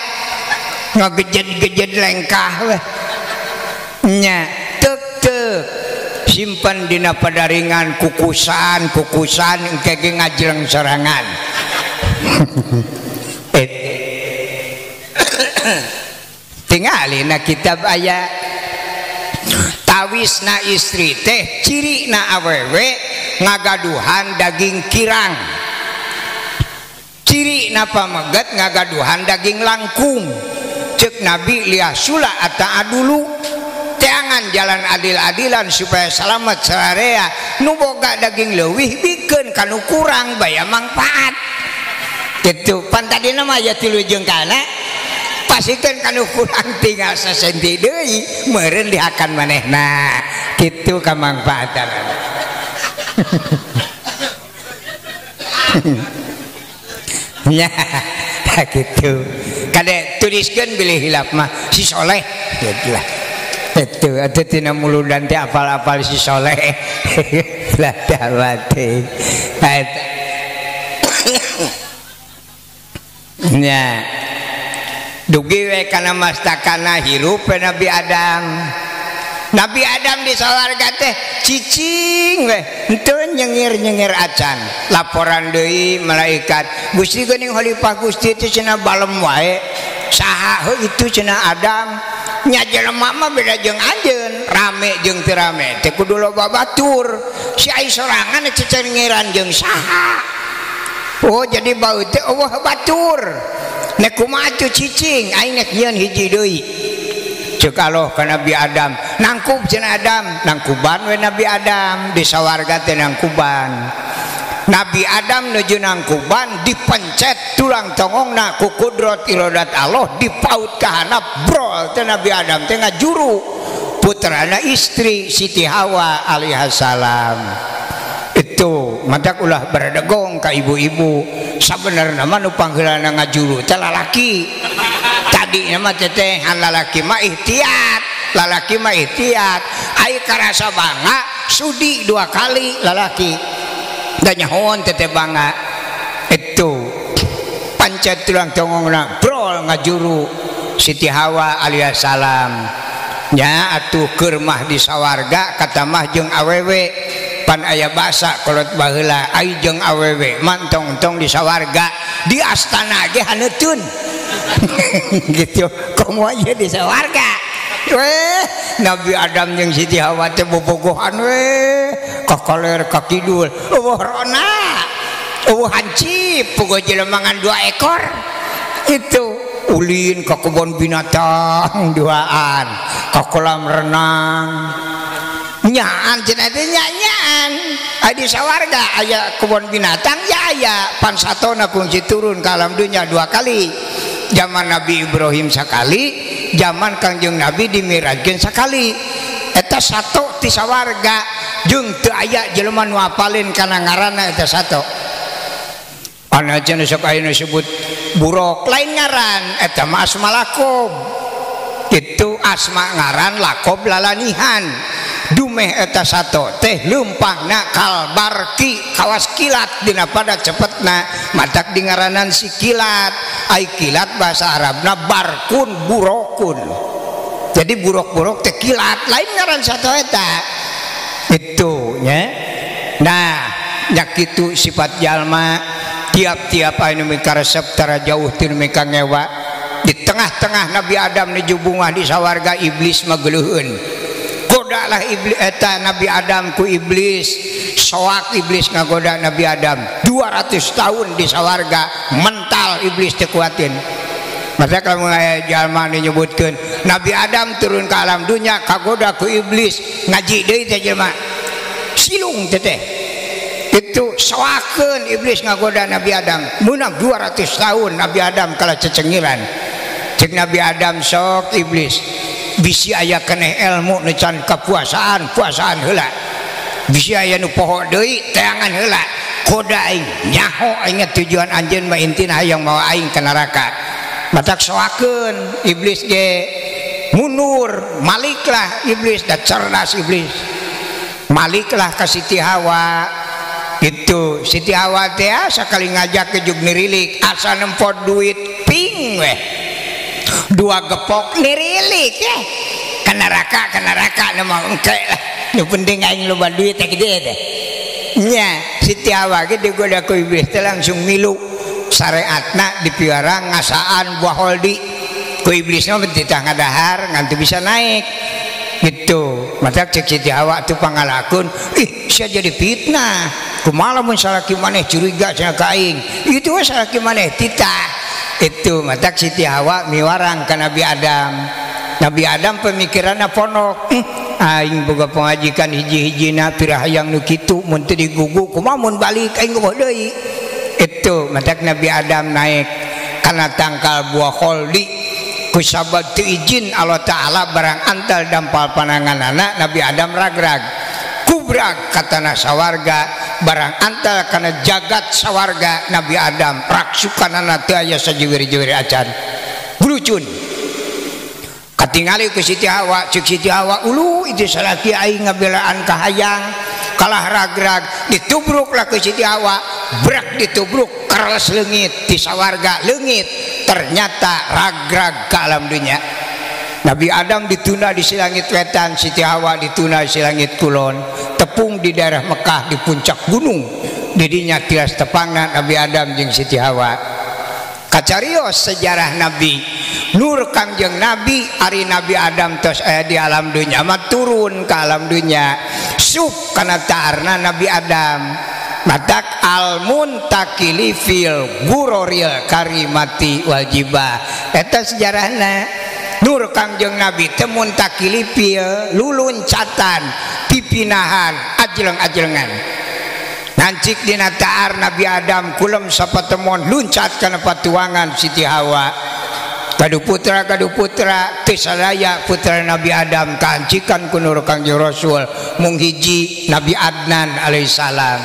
Ngagejed-gejed lengkah we. Nya tek-tek simpan dina padaringan kukusan kukusan engke ge ngajleng sorangan. Tingali na kitab aya tawisna istri teh cirina awewe ngagaduhan daging kirang, cirina pameget ngagaduhan daging langkung. Cek Nabi liasula ata adulu, teangan jalan adil-adilan supaya selamat sararea. Nu boga daging leuwih bikeun kanu kurang baya mangfaat. Gitu pan tadina mah aya tilu jengkalna, pasikeun kanu kurang tinggal sasenti deui meureun dihakan manehna. Kitu kamangfaatan. Nya kitu kade tuliskeun bilih hilap mah si soleh gitu lah. Itu atuh tina muludan teh apal-apal si soleh. Lah dawate eta. Nya dugi we kana mastakana hirup Nabi Adam. Nabi Adam di sawarga teh cicing we henteu nyengir-nyengir acan. Laporan deui malaikat, Gusti geuning khalifah Gusti teh cenah balem wae. Saha heuh itu cenah Adam. Nya jelema mah beda jeung anjeun, rame jeung teu rame teh kudu loba batur. Si ai sorangan cecengiran jeung saha. Oh jadi bau teh eueuh batur. Nek kumaha atuh cicing aing nek nyieun hiji deui. Ceuk Allah ka Nabi Adam, nangkub cenah Adam, nangkuban we Nabi Adam di sawarga teh nangkuban. Nabi Adam nuju nangkuban dipencet tulang tongongna ku kudrat irodat Allah dipaut ka handap brol teh Nabi Adam teh ngajuru putrana istri Siti Hawa alaihissalam. Itu matak ulah beredegong ka ibu-ibu. Sabenerna mah nu pangheulana ngajuru teh lalaki. Tadina mah teteh lalaki mah ikhtiat, lalaki mah ikhtiat. Ai karasa bangga sudi dua kali lalaki. Da nyahoan teteh bangga. Itu pancet tulang tongongna brol ngajuru Siti Hawa alaihissalam. Nya atuh keur mah di sawarga katamah jeung awewe. Pan aya basa kolot baheula ai jeung awewe mantong-tong di sawarga di astana ge haneutun. Gitu komo ieu di sawarga weh. Nabi Adam jeung Siti Hawa teh bobogohan weh ka kaler ka kidul eueuh rona eueuh hancip pogo jelema ngan 2 ekor. Itu ulin ka kebon binatang duaan ka kolam renang nyaan cenah teh nyaan. Ai di sawarga aya kebon binatang ya aya pan satona kungsi turun ka alam dunya 2 kali. Zaman Nabi Ibrahim sakali, zaman Kangjeng Nabi dimirajkeun sakali. Eta sato ti sawarga jeung teu aya jelema nu apalin kana ngaranna eta sato. Ana cenah sok aya nu sebut buruk lain ngaran eta mah asma lakob. Kitu asma ngaran lakob lalanihan. Dumeh eta sato teh leumpangna kalbarki kawas kilat dina pada cepetna matak di ngaranan si kilat. Ai kilat bahasa Arabna barkun burokun. Jadi buruk-buruk teh kilat lain ngaran sato eta. Itu nya. Nah nya kitu sifat jalma tiap-tiap anu mikaresep tara jauh ti nu mikangewa. Di tengah-tengah Nabi Adam nuju bungah di sawarga iblis mageuleuheun. Godalah iblis eta Nabi Adam ku iblis. Soak iblis ngagoda Nabi Adam 200 tahun di sawarga mental iblis teu kuatin. Masa kalau aya jalma nu nyebutkeun Nabi Adam turun ke alam dunya kagoda ku iblis ngaji deui teh jelema silung teh teh. Itu soakeun iblis ngagoda Nabi Adam meunang 200 tahun Nabi Adam kalah cecengiran. Cek Nabi Adam sok iblis bisi aya keneh ilmu nu can kapuasaan puasaan heula bisi aya nu poho deui teangan heula koda aing nyaho aing tujuan anjeun mah intina hayang mawa aing ka neraka. Matak soakeun iblis ge Mundur maliklah iblis da cerdas iblis. Maliklah ka Siti Hawa. Itu Siti Hawa teh sakali ngajak ke jug nirilik asa nempot duit ping weh. Dua gepok nirilik eh. Ka neraka nu mah engke lah. Nu penting aing loba duit teh gede teh. Nya Siti Hawa ge digoda ku iblis teh langsung milu syariatna dipiara ngasaan buah holdi. Ku iblisna mah titah ngadahar ngan teu bisa naik. Gitu. Maka cek Siti Hawa tuh pangalakun, ih sia jadi fitnah. Kumaha lamun salaki maneh curiga cenah ka aing. Itu we salaki maneh titah. Itu matak Siti Hawa miwarang ka Nabi Adam. Nabi Adam pemikiranna ponok. Aing boga pengajikan hiji-hijina pirahayang nu kitu mun teu digugu kumaha mun balik aing eueuh deui. Itu matak Nabi Adam naik kana tangkal buah kholdi kusabab teu izin Allah Ta'ala barang antal dampal pananganana Nabi Adam ragrag kubrak ka tanah sawarga barang antal kana jagat sawarga Nabi Adam raksukanana teu aya sajiwir-jiwir acan bulucun katingali ku Siti Hawa cek Siti Hawa ulu itu salaki aing ngabelaan ka hayang kalah ragrag ditubruk lah ku Siti Hawa brak ditubruk keres leungit di sawarga leungit ternyata ragrag ke alam dunia. Nabi Adam ditunda di silangit wetan, Siti Hawa ditunda di silangit kulon, tepung di daerah Mekah di puncak gunung didinya tilas tepangna Nabi Adam jeung Siti Hawa. Kacarios sejarah Nabi Nur Kangjeng Nabi ari Nabi Adam tos di alam dunia mah turun ke alam dunia sup kana taarna Nabi Adam matak al muntakili fil guroril karimati wajibah eta sejarahna. Nur Kangjeng Nabi teh muntakili fil luluncatan pipinahan ajleng-ajlengan nancik dina taar Nabi Adam kulem sapatemon luncat kana patuangan Siti Hawa gaduh putra teu sadaya putra Nabi Adam kaancikan ku Nur Kangjeng Rasul mung hiji Nabi Adnan alaihissalam.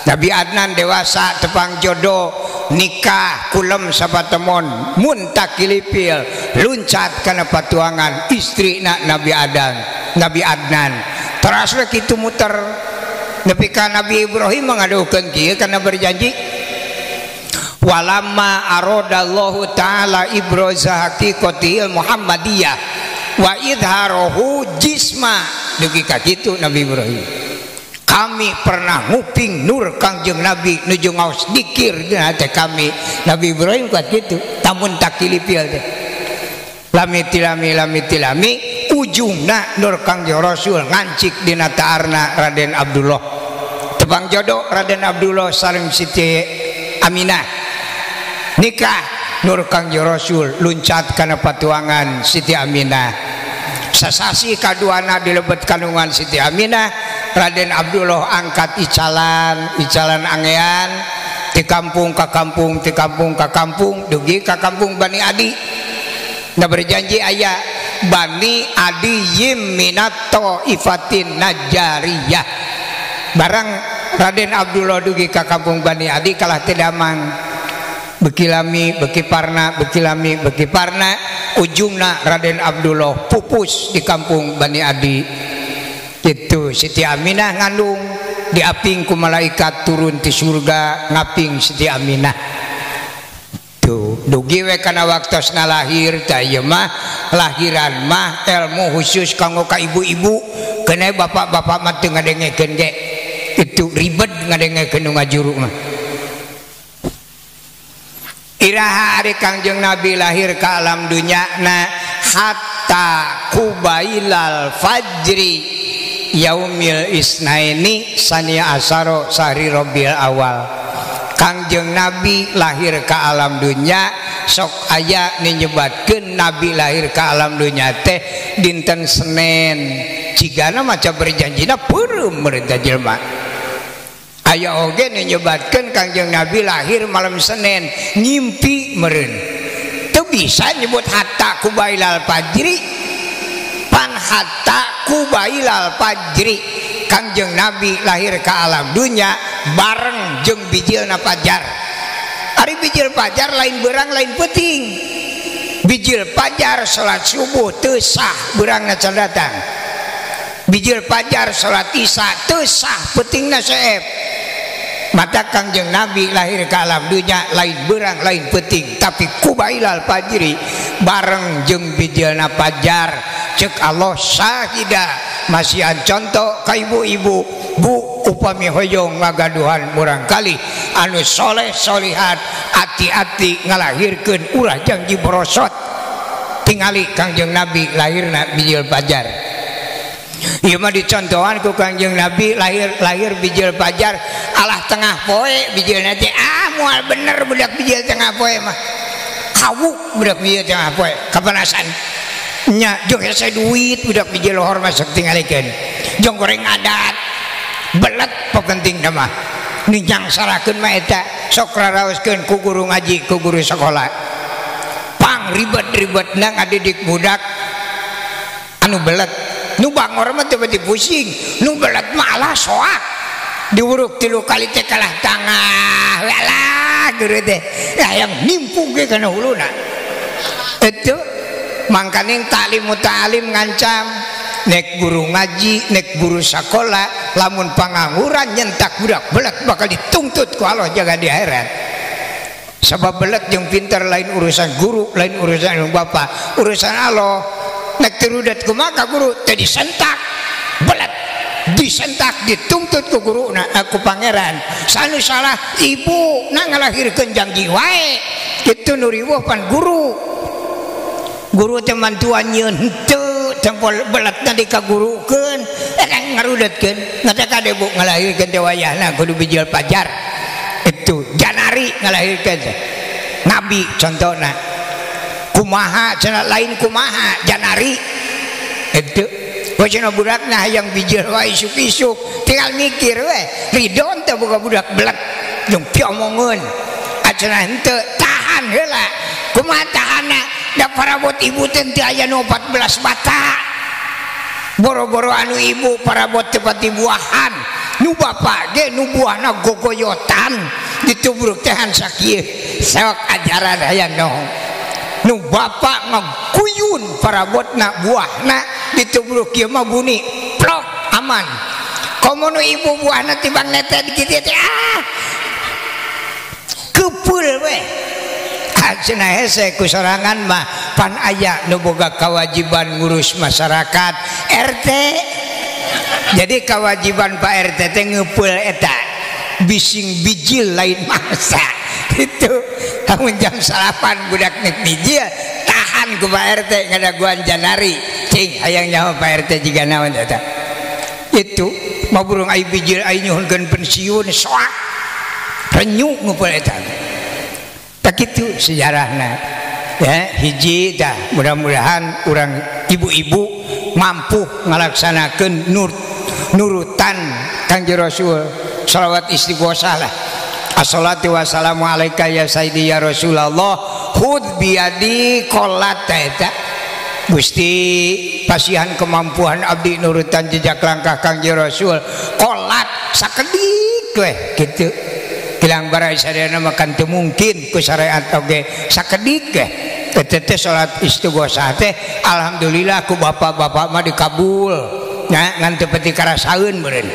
Nabi Adnan dewasa tepang jodoh nikah kulem sapatemon muntakilipil luncat kana patuangan istrina Nabi Adam Nabi Adnan teras we kitu muter nepi ka Nabi Ibrahim ngadukeun kieu kana berjanji walamma aradallahu ta'ala ibraza haqiqatil muhammadiyah wa idharohu jisma dugi ka kitu Nabi Ibrahim. Kami pernah nguping nur Kangjeng Nabi nuju ngaos dikir dina hate kami Nabi Ibrahim kuat kitu tamun takilipil teh lami tilami lami tilami ujungna nur Kangjeng Rasul ngancik dina taarna Raden Abdullah tebang jodoh Raden Abdullah sareng Siti Aminah nikah nur Kangjeng Rasul luncat kana patuangan Siti Aminah sasasi kaduana dilebet kandungan Siti Aminah Raden Abdullah angkat icalan icalan angean di kampung ka kampung di kampung ka kampung dugi ka kampung Bani Adi. Nah berjanji aya Bani Adi yim minat ta'ifatin najariyah barang Raden Abdullah dugi ka kampung Bani Adi kalah teu damang beki lami beki parna beki lami beki parna ujungna Raden Abdullah pupus di kampung Bani Adi. Itu Siti Aminah ngandung diaping ku malaikat turun ti surga ngaping Siti Aminah. Tuh dugi we kana waktosna lahir tah ieu mah lahiran mah ilmu khusus kanggo ka ibu-ibu keuna bapak-bapak mah teu ngadengekeun ge itu ribet ngadengekeun nu ngajuru mah. Iraha ari Kangjeng Nabi lahir ka alam dunya na hatta kubailal fajri yaumil isnaini sania asaro sahri robil awal. Kangjeng Nabi lahir ke alam dunya sok aya ninyebatkeun Nabi lahir ke alam dunya teh dinten Senin cigana maca berjanjina peureum merintah jelema. Aya oge ninyebatkeun Kangjeng Nabi lahir malam Senin nyimpi meureun teu bisa nyebut hatta kubailal fajri pan hatta kubailal fajri Kangjeng Nabi lahir ke alam dunya bareng jeung bijilna fajar. Ari bijil fajar lain berang lain peuting. Bijil pajar salat subuh teu sah beurangna can datang. Bijil pajar salat isya teu sah peutingna seep. Mata Kangjeng Nabi lahir ke alam dunya lain beurang lain peuting tapi kubailal fajri bareng jeung bijilna pajar cek Allah sahida masihan contoh ka ibu-ibu bu upami hoyong ngagaduhan murangkali anu soleh solihat ati-ati ngalahirkeun ulah janji borosot tingali Kangjeng Nabi lahirna bijil pajar. Ieu mah dicontohan ku Kangjeng Nabi lahir bijil pajar alah tengah poe bijilna teh ah moal bener budak bijil tengah poe mah kawuk budak bijil tengah poe kapanasan nya jeung hese duit budak bijil lohor masuk tingalikeun jeung goreng adat belet penting mah ninyang sarakeun mah eta sok raraoskeun ku guru ngaji ku guru sekolah pang ribet-ribetna ngadidik budak anu belet nu bangor mah teu pati pusing nu belet mah alah soak diuruk 3 kali teh kalah tangah alah guru teh hayang nimpung ge kana huluna eta mangkaning taklim muta'alim ngancam nek guru ngaji nek guru sekolah lamun pangangguran nyentak budak belet bakal dituntut ku Allah jaga di akhirat. Sebab belet jeung pintar lain urusan guru lain urusan bapak urusan Allah. Nek terudat kumaha guru teh disentak belet disentak dituntut ku guru na aku pangeran sanu salah ibu na ngalahirkeun janji wae kitu nu riweuh pan guru guru teh mantuan nyeun henteu tempol beletna dikagurukeun eta ngarudetkeun ngata kade bu ngalahirkeun teh wayahna kudu bijil pajar itu janari ngalahirkeun nabi contohna kumaha cenah lain kumaha janari itu cenah budakna hayang bijil wae isuk-isuk tinggal mikir we ridho teh boga budak belet jeung piomongeun cenah henteu tahan heula kumaha tahanna da parabot ibu teh teu aya nu 14 bata boro-boro anu ibu parabot teu pati buahan nu bapak ge nu buahna gogoyotan ditubruk tehan sakieu sok ajaran hayang nohong nu bapak ngaguyun parabotna buahna ditubruk kieu mah buni plok aman komo nu ibu buahna tibang nete dikitu teh ah kepeul we cenah hese ku sorangan mah pan aya nu boga kewajiban ngurus masyarakat RT jadi kewajiban Pak RT teh ngepeul eta bising bijil lain mangsa itu kamu jam salapan budak nek bijil tahan ku Pak RT ngadaguan janari cing hayang nyaho Pak RT jiga naon eta itu mau burung ai bijil ai nyuhunkeun pensiun soak renyuk ngumpul eta tak kitu sejarahna ya hiji dah mudah-mudahan urang ibu-ibu mampu ngalaksanakeun nurutan Kangjeng Rasul salawat istighosah lah. Assalatu wassalamu alaika ya sayyidi ya Rasulullah khudz biyadi qolat eta Gusti pasihan kemampuan abdi nurutan jejak langkah Kangjeng Rasul qolat sakedik weh kitu kilang barai sadayana makan teu mungkin ku syariat oge sakedik weh eta teh salat istighosah teh alhamdulillah ku bapak-bapak mah dikabul nya ngan teu peti karasaeun meureun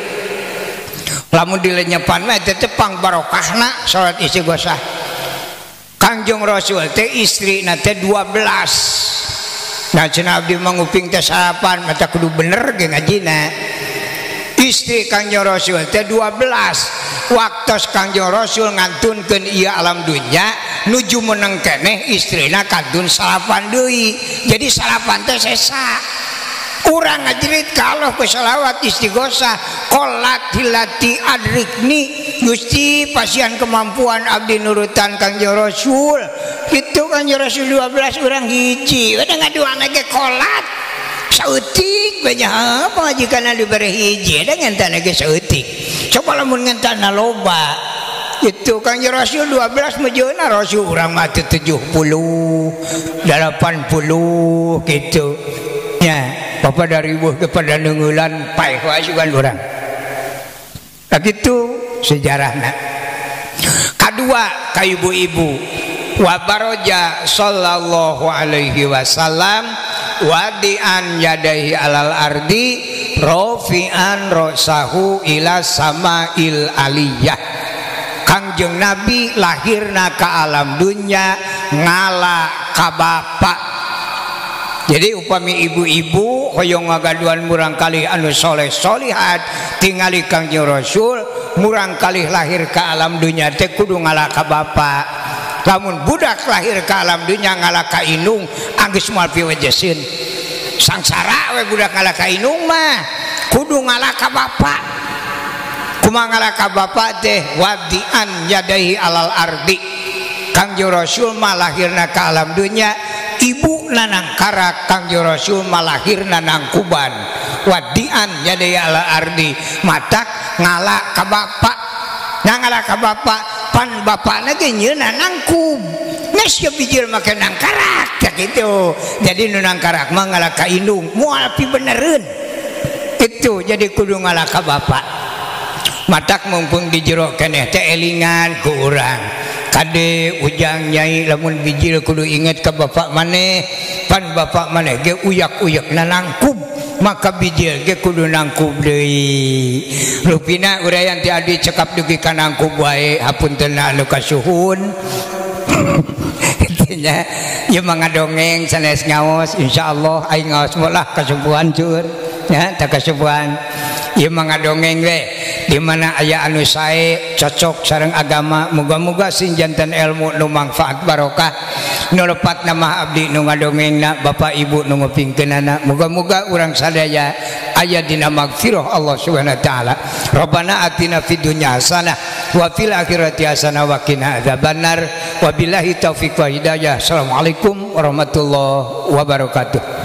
lamun dilenyepan mah teh pang barokahna salat istighosah. Kangjeng Rasul teh istrina teh 12. Nah cenah abdi mah nguping teh salapan mata kudu bener ge ngajina. Istri Kangjeng Rasul teh 12. Waktos Kangjeng Rasul ngantunkeun ieu alam dunya nuju meneng keneh istrina kantun salapan deui. Jadi salapan teh sesa. Urang ngajerit ka Allah ku selawat istighosah qolat hilati adrikni Gusti pasihan kemampuan abdi nurutan Kangjeng Rasul kitu Kangjeng Rasul 12 urang hiji udah ngaduana ge qolat saeutik banyak pamajikanna dibere hiji da ngentana ge saeutik coba lamun ngentana loba itu Kangjeng Rasul 12 mejeuna Rasul urang mah 70 80 gitu nya. Bapak dari ibu kepada nenggulan paeh asukan orang. Nah gitu sejarahna. Kedua ka ibu-ibu, Wa baroja sallallahu alaihi wasallam wadian yadaihi alal ardi rofian rosahu ila samail aliyah. Kangjeng Nabi lahirna ka alam dunya ngala ka bapak. Jadi upami ibu-ibu hoyong ngagaduhan murang kalih anu soleh solihat tingali Kangjeng Rasul murang kalih lahir ka alam dunya teh kudu ngala ka bapak. Lamun budak lahir ka alam dunya ngala ka indung anggeus moal piwejesin. Sangsara we budak ngala ka indung mah kudu ngala ka bapak. Kumaha ngala ka bapak teh wadian yadaihi alal ardi. Kangjeng Rasul mah lahirna ka alam dunya ibu nanangkarak, Kangjeng Rasul mah lahirna nangkuban. Wadian yadaihi alal ardi matak ngala ka bapak. Nah ngala ka bapak pan bapakna ge nyeuna nangkub. Geus ye bijil make nangkarak tah kitu. Jadi nu nangkarak mah ngala ka indung moal pibenereun. Itu jadi kudu ngala ka bapak. Matak mumpung di jero keneh teh elingan ku urang. Kade ujang nyai lamun bijil kudu inget ka bapak maneh, pan bapak maneh ge uyak-uyak nangkub, maka bijil ge kudu nangkub deui. Rupina urayan ti abdi cekap dugi ka nangkub wae, hapunten anu kasuhun. Intinya ieu mah ngadongeng sanes ngaos, insyaallah aing ngaos molah kasubuhan cur. Ya, tak kasubuhan. Ieu mah ngadongeng we di mana aya anu sae cocok sareng agama, muga-muga sing janten ilmu nu mangfaat barokah. Nu lepat nama abdi nu ngadongengna bapak ibu nu ngupingkeunana, muga-muga urang sadaya aya dina magfirah Allah Subhanahu wa taala. Rabbana atina fid dunya hasanah wa fil akhirati hasanah wa qina adzabannar. Wabillahi taufik wa hidayah. Assalamualaikum warahmatullahi wabarakatuh.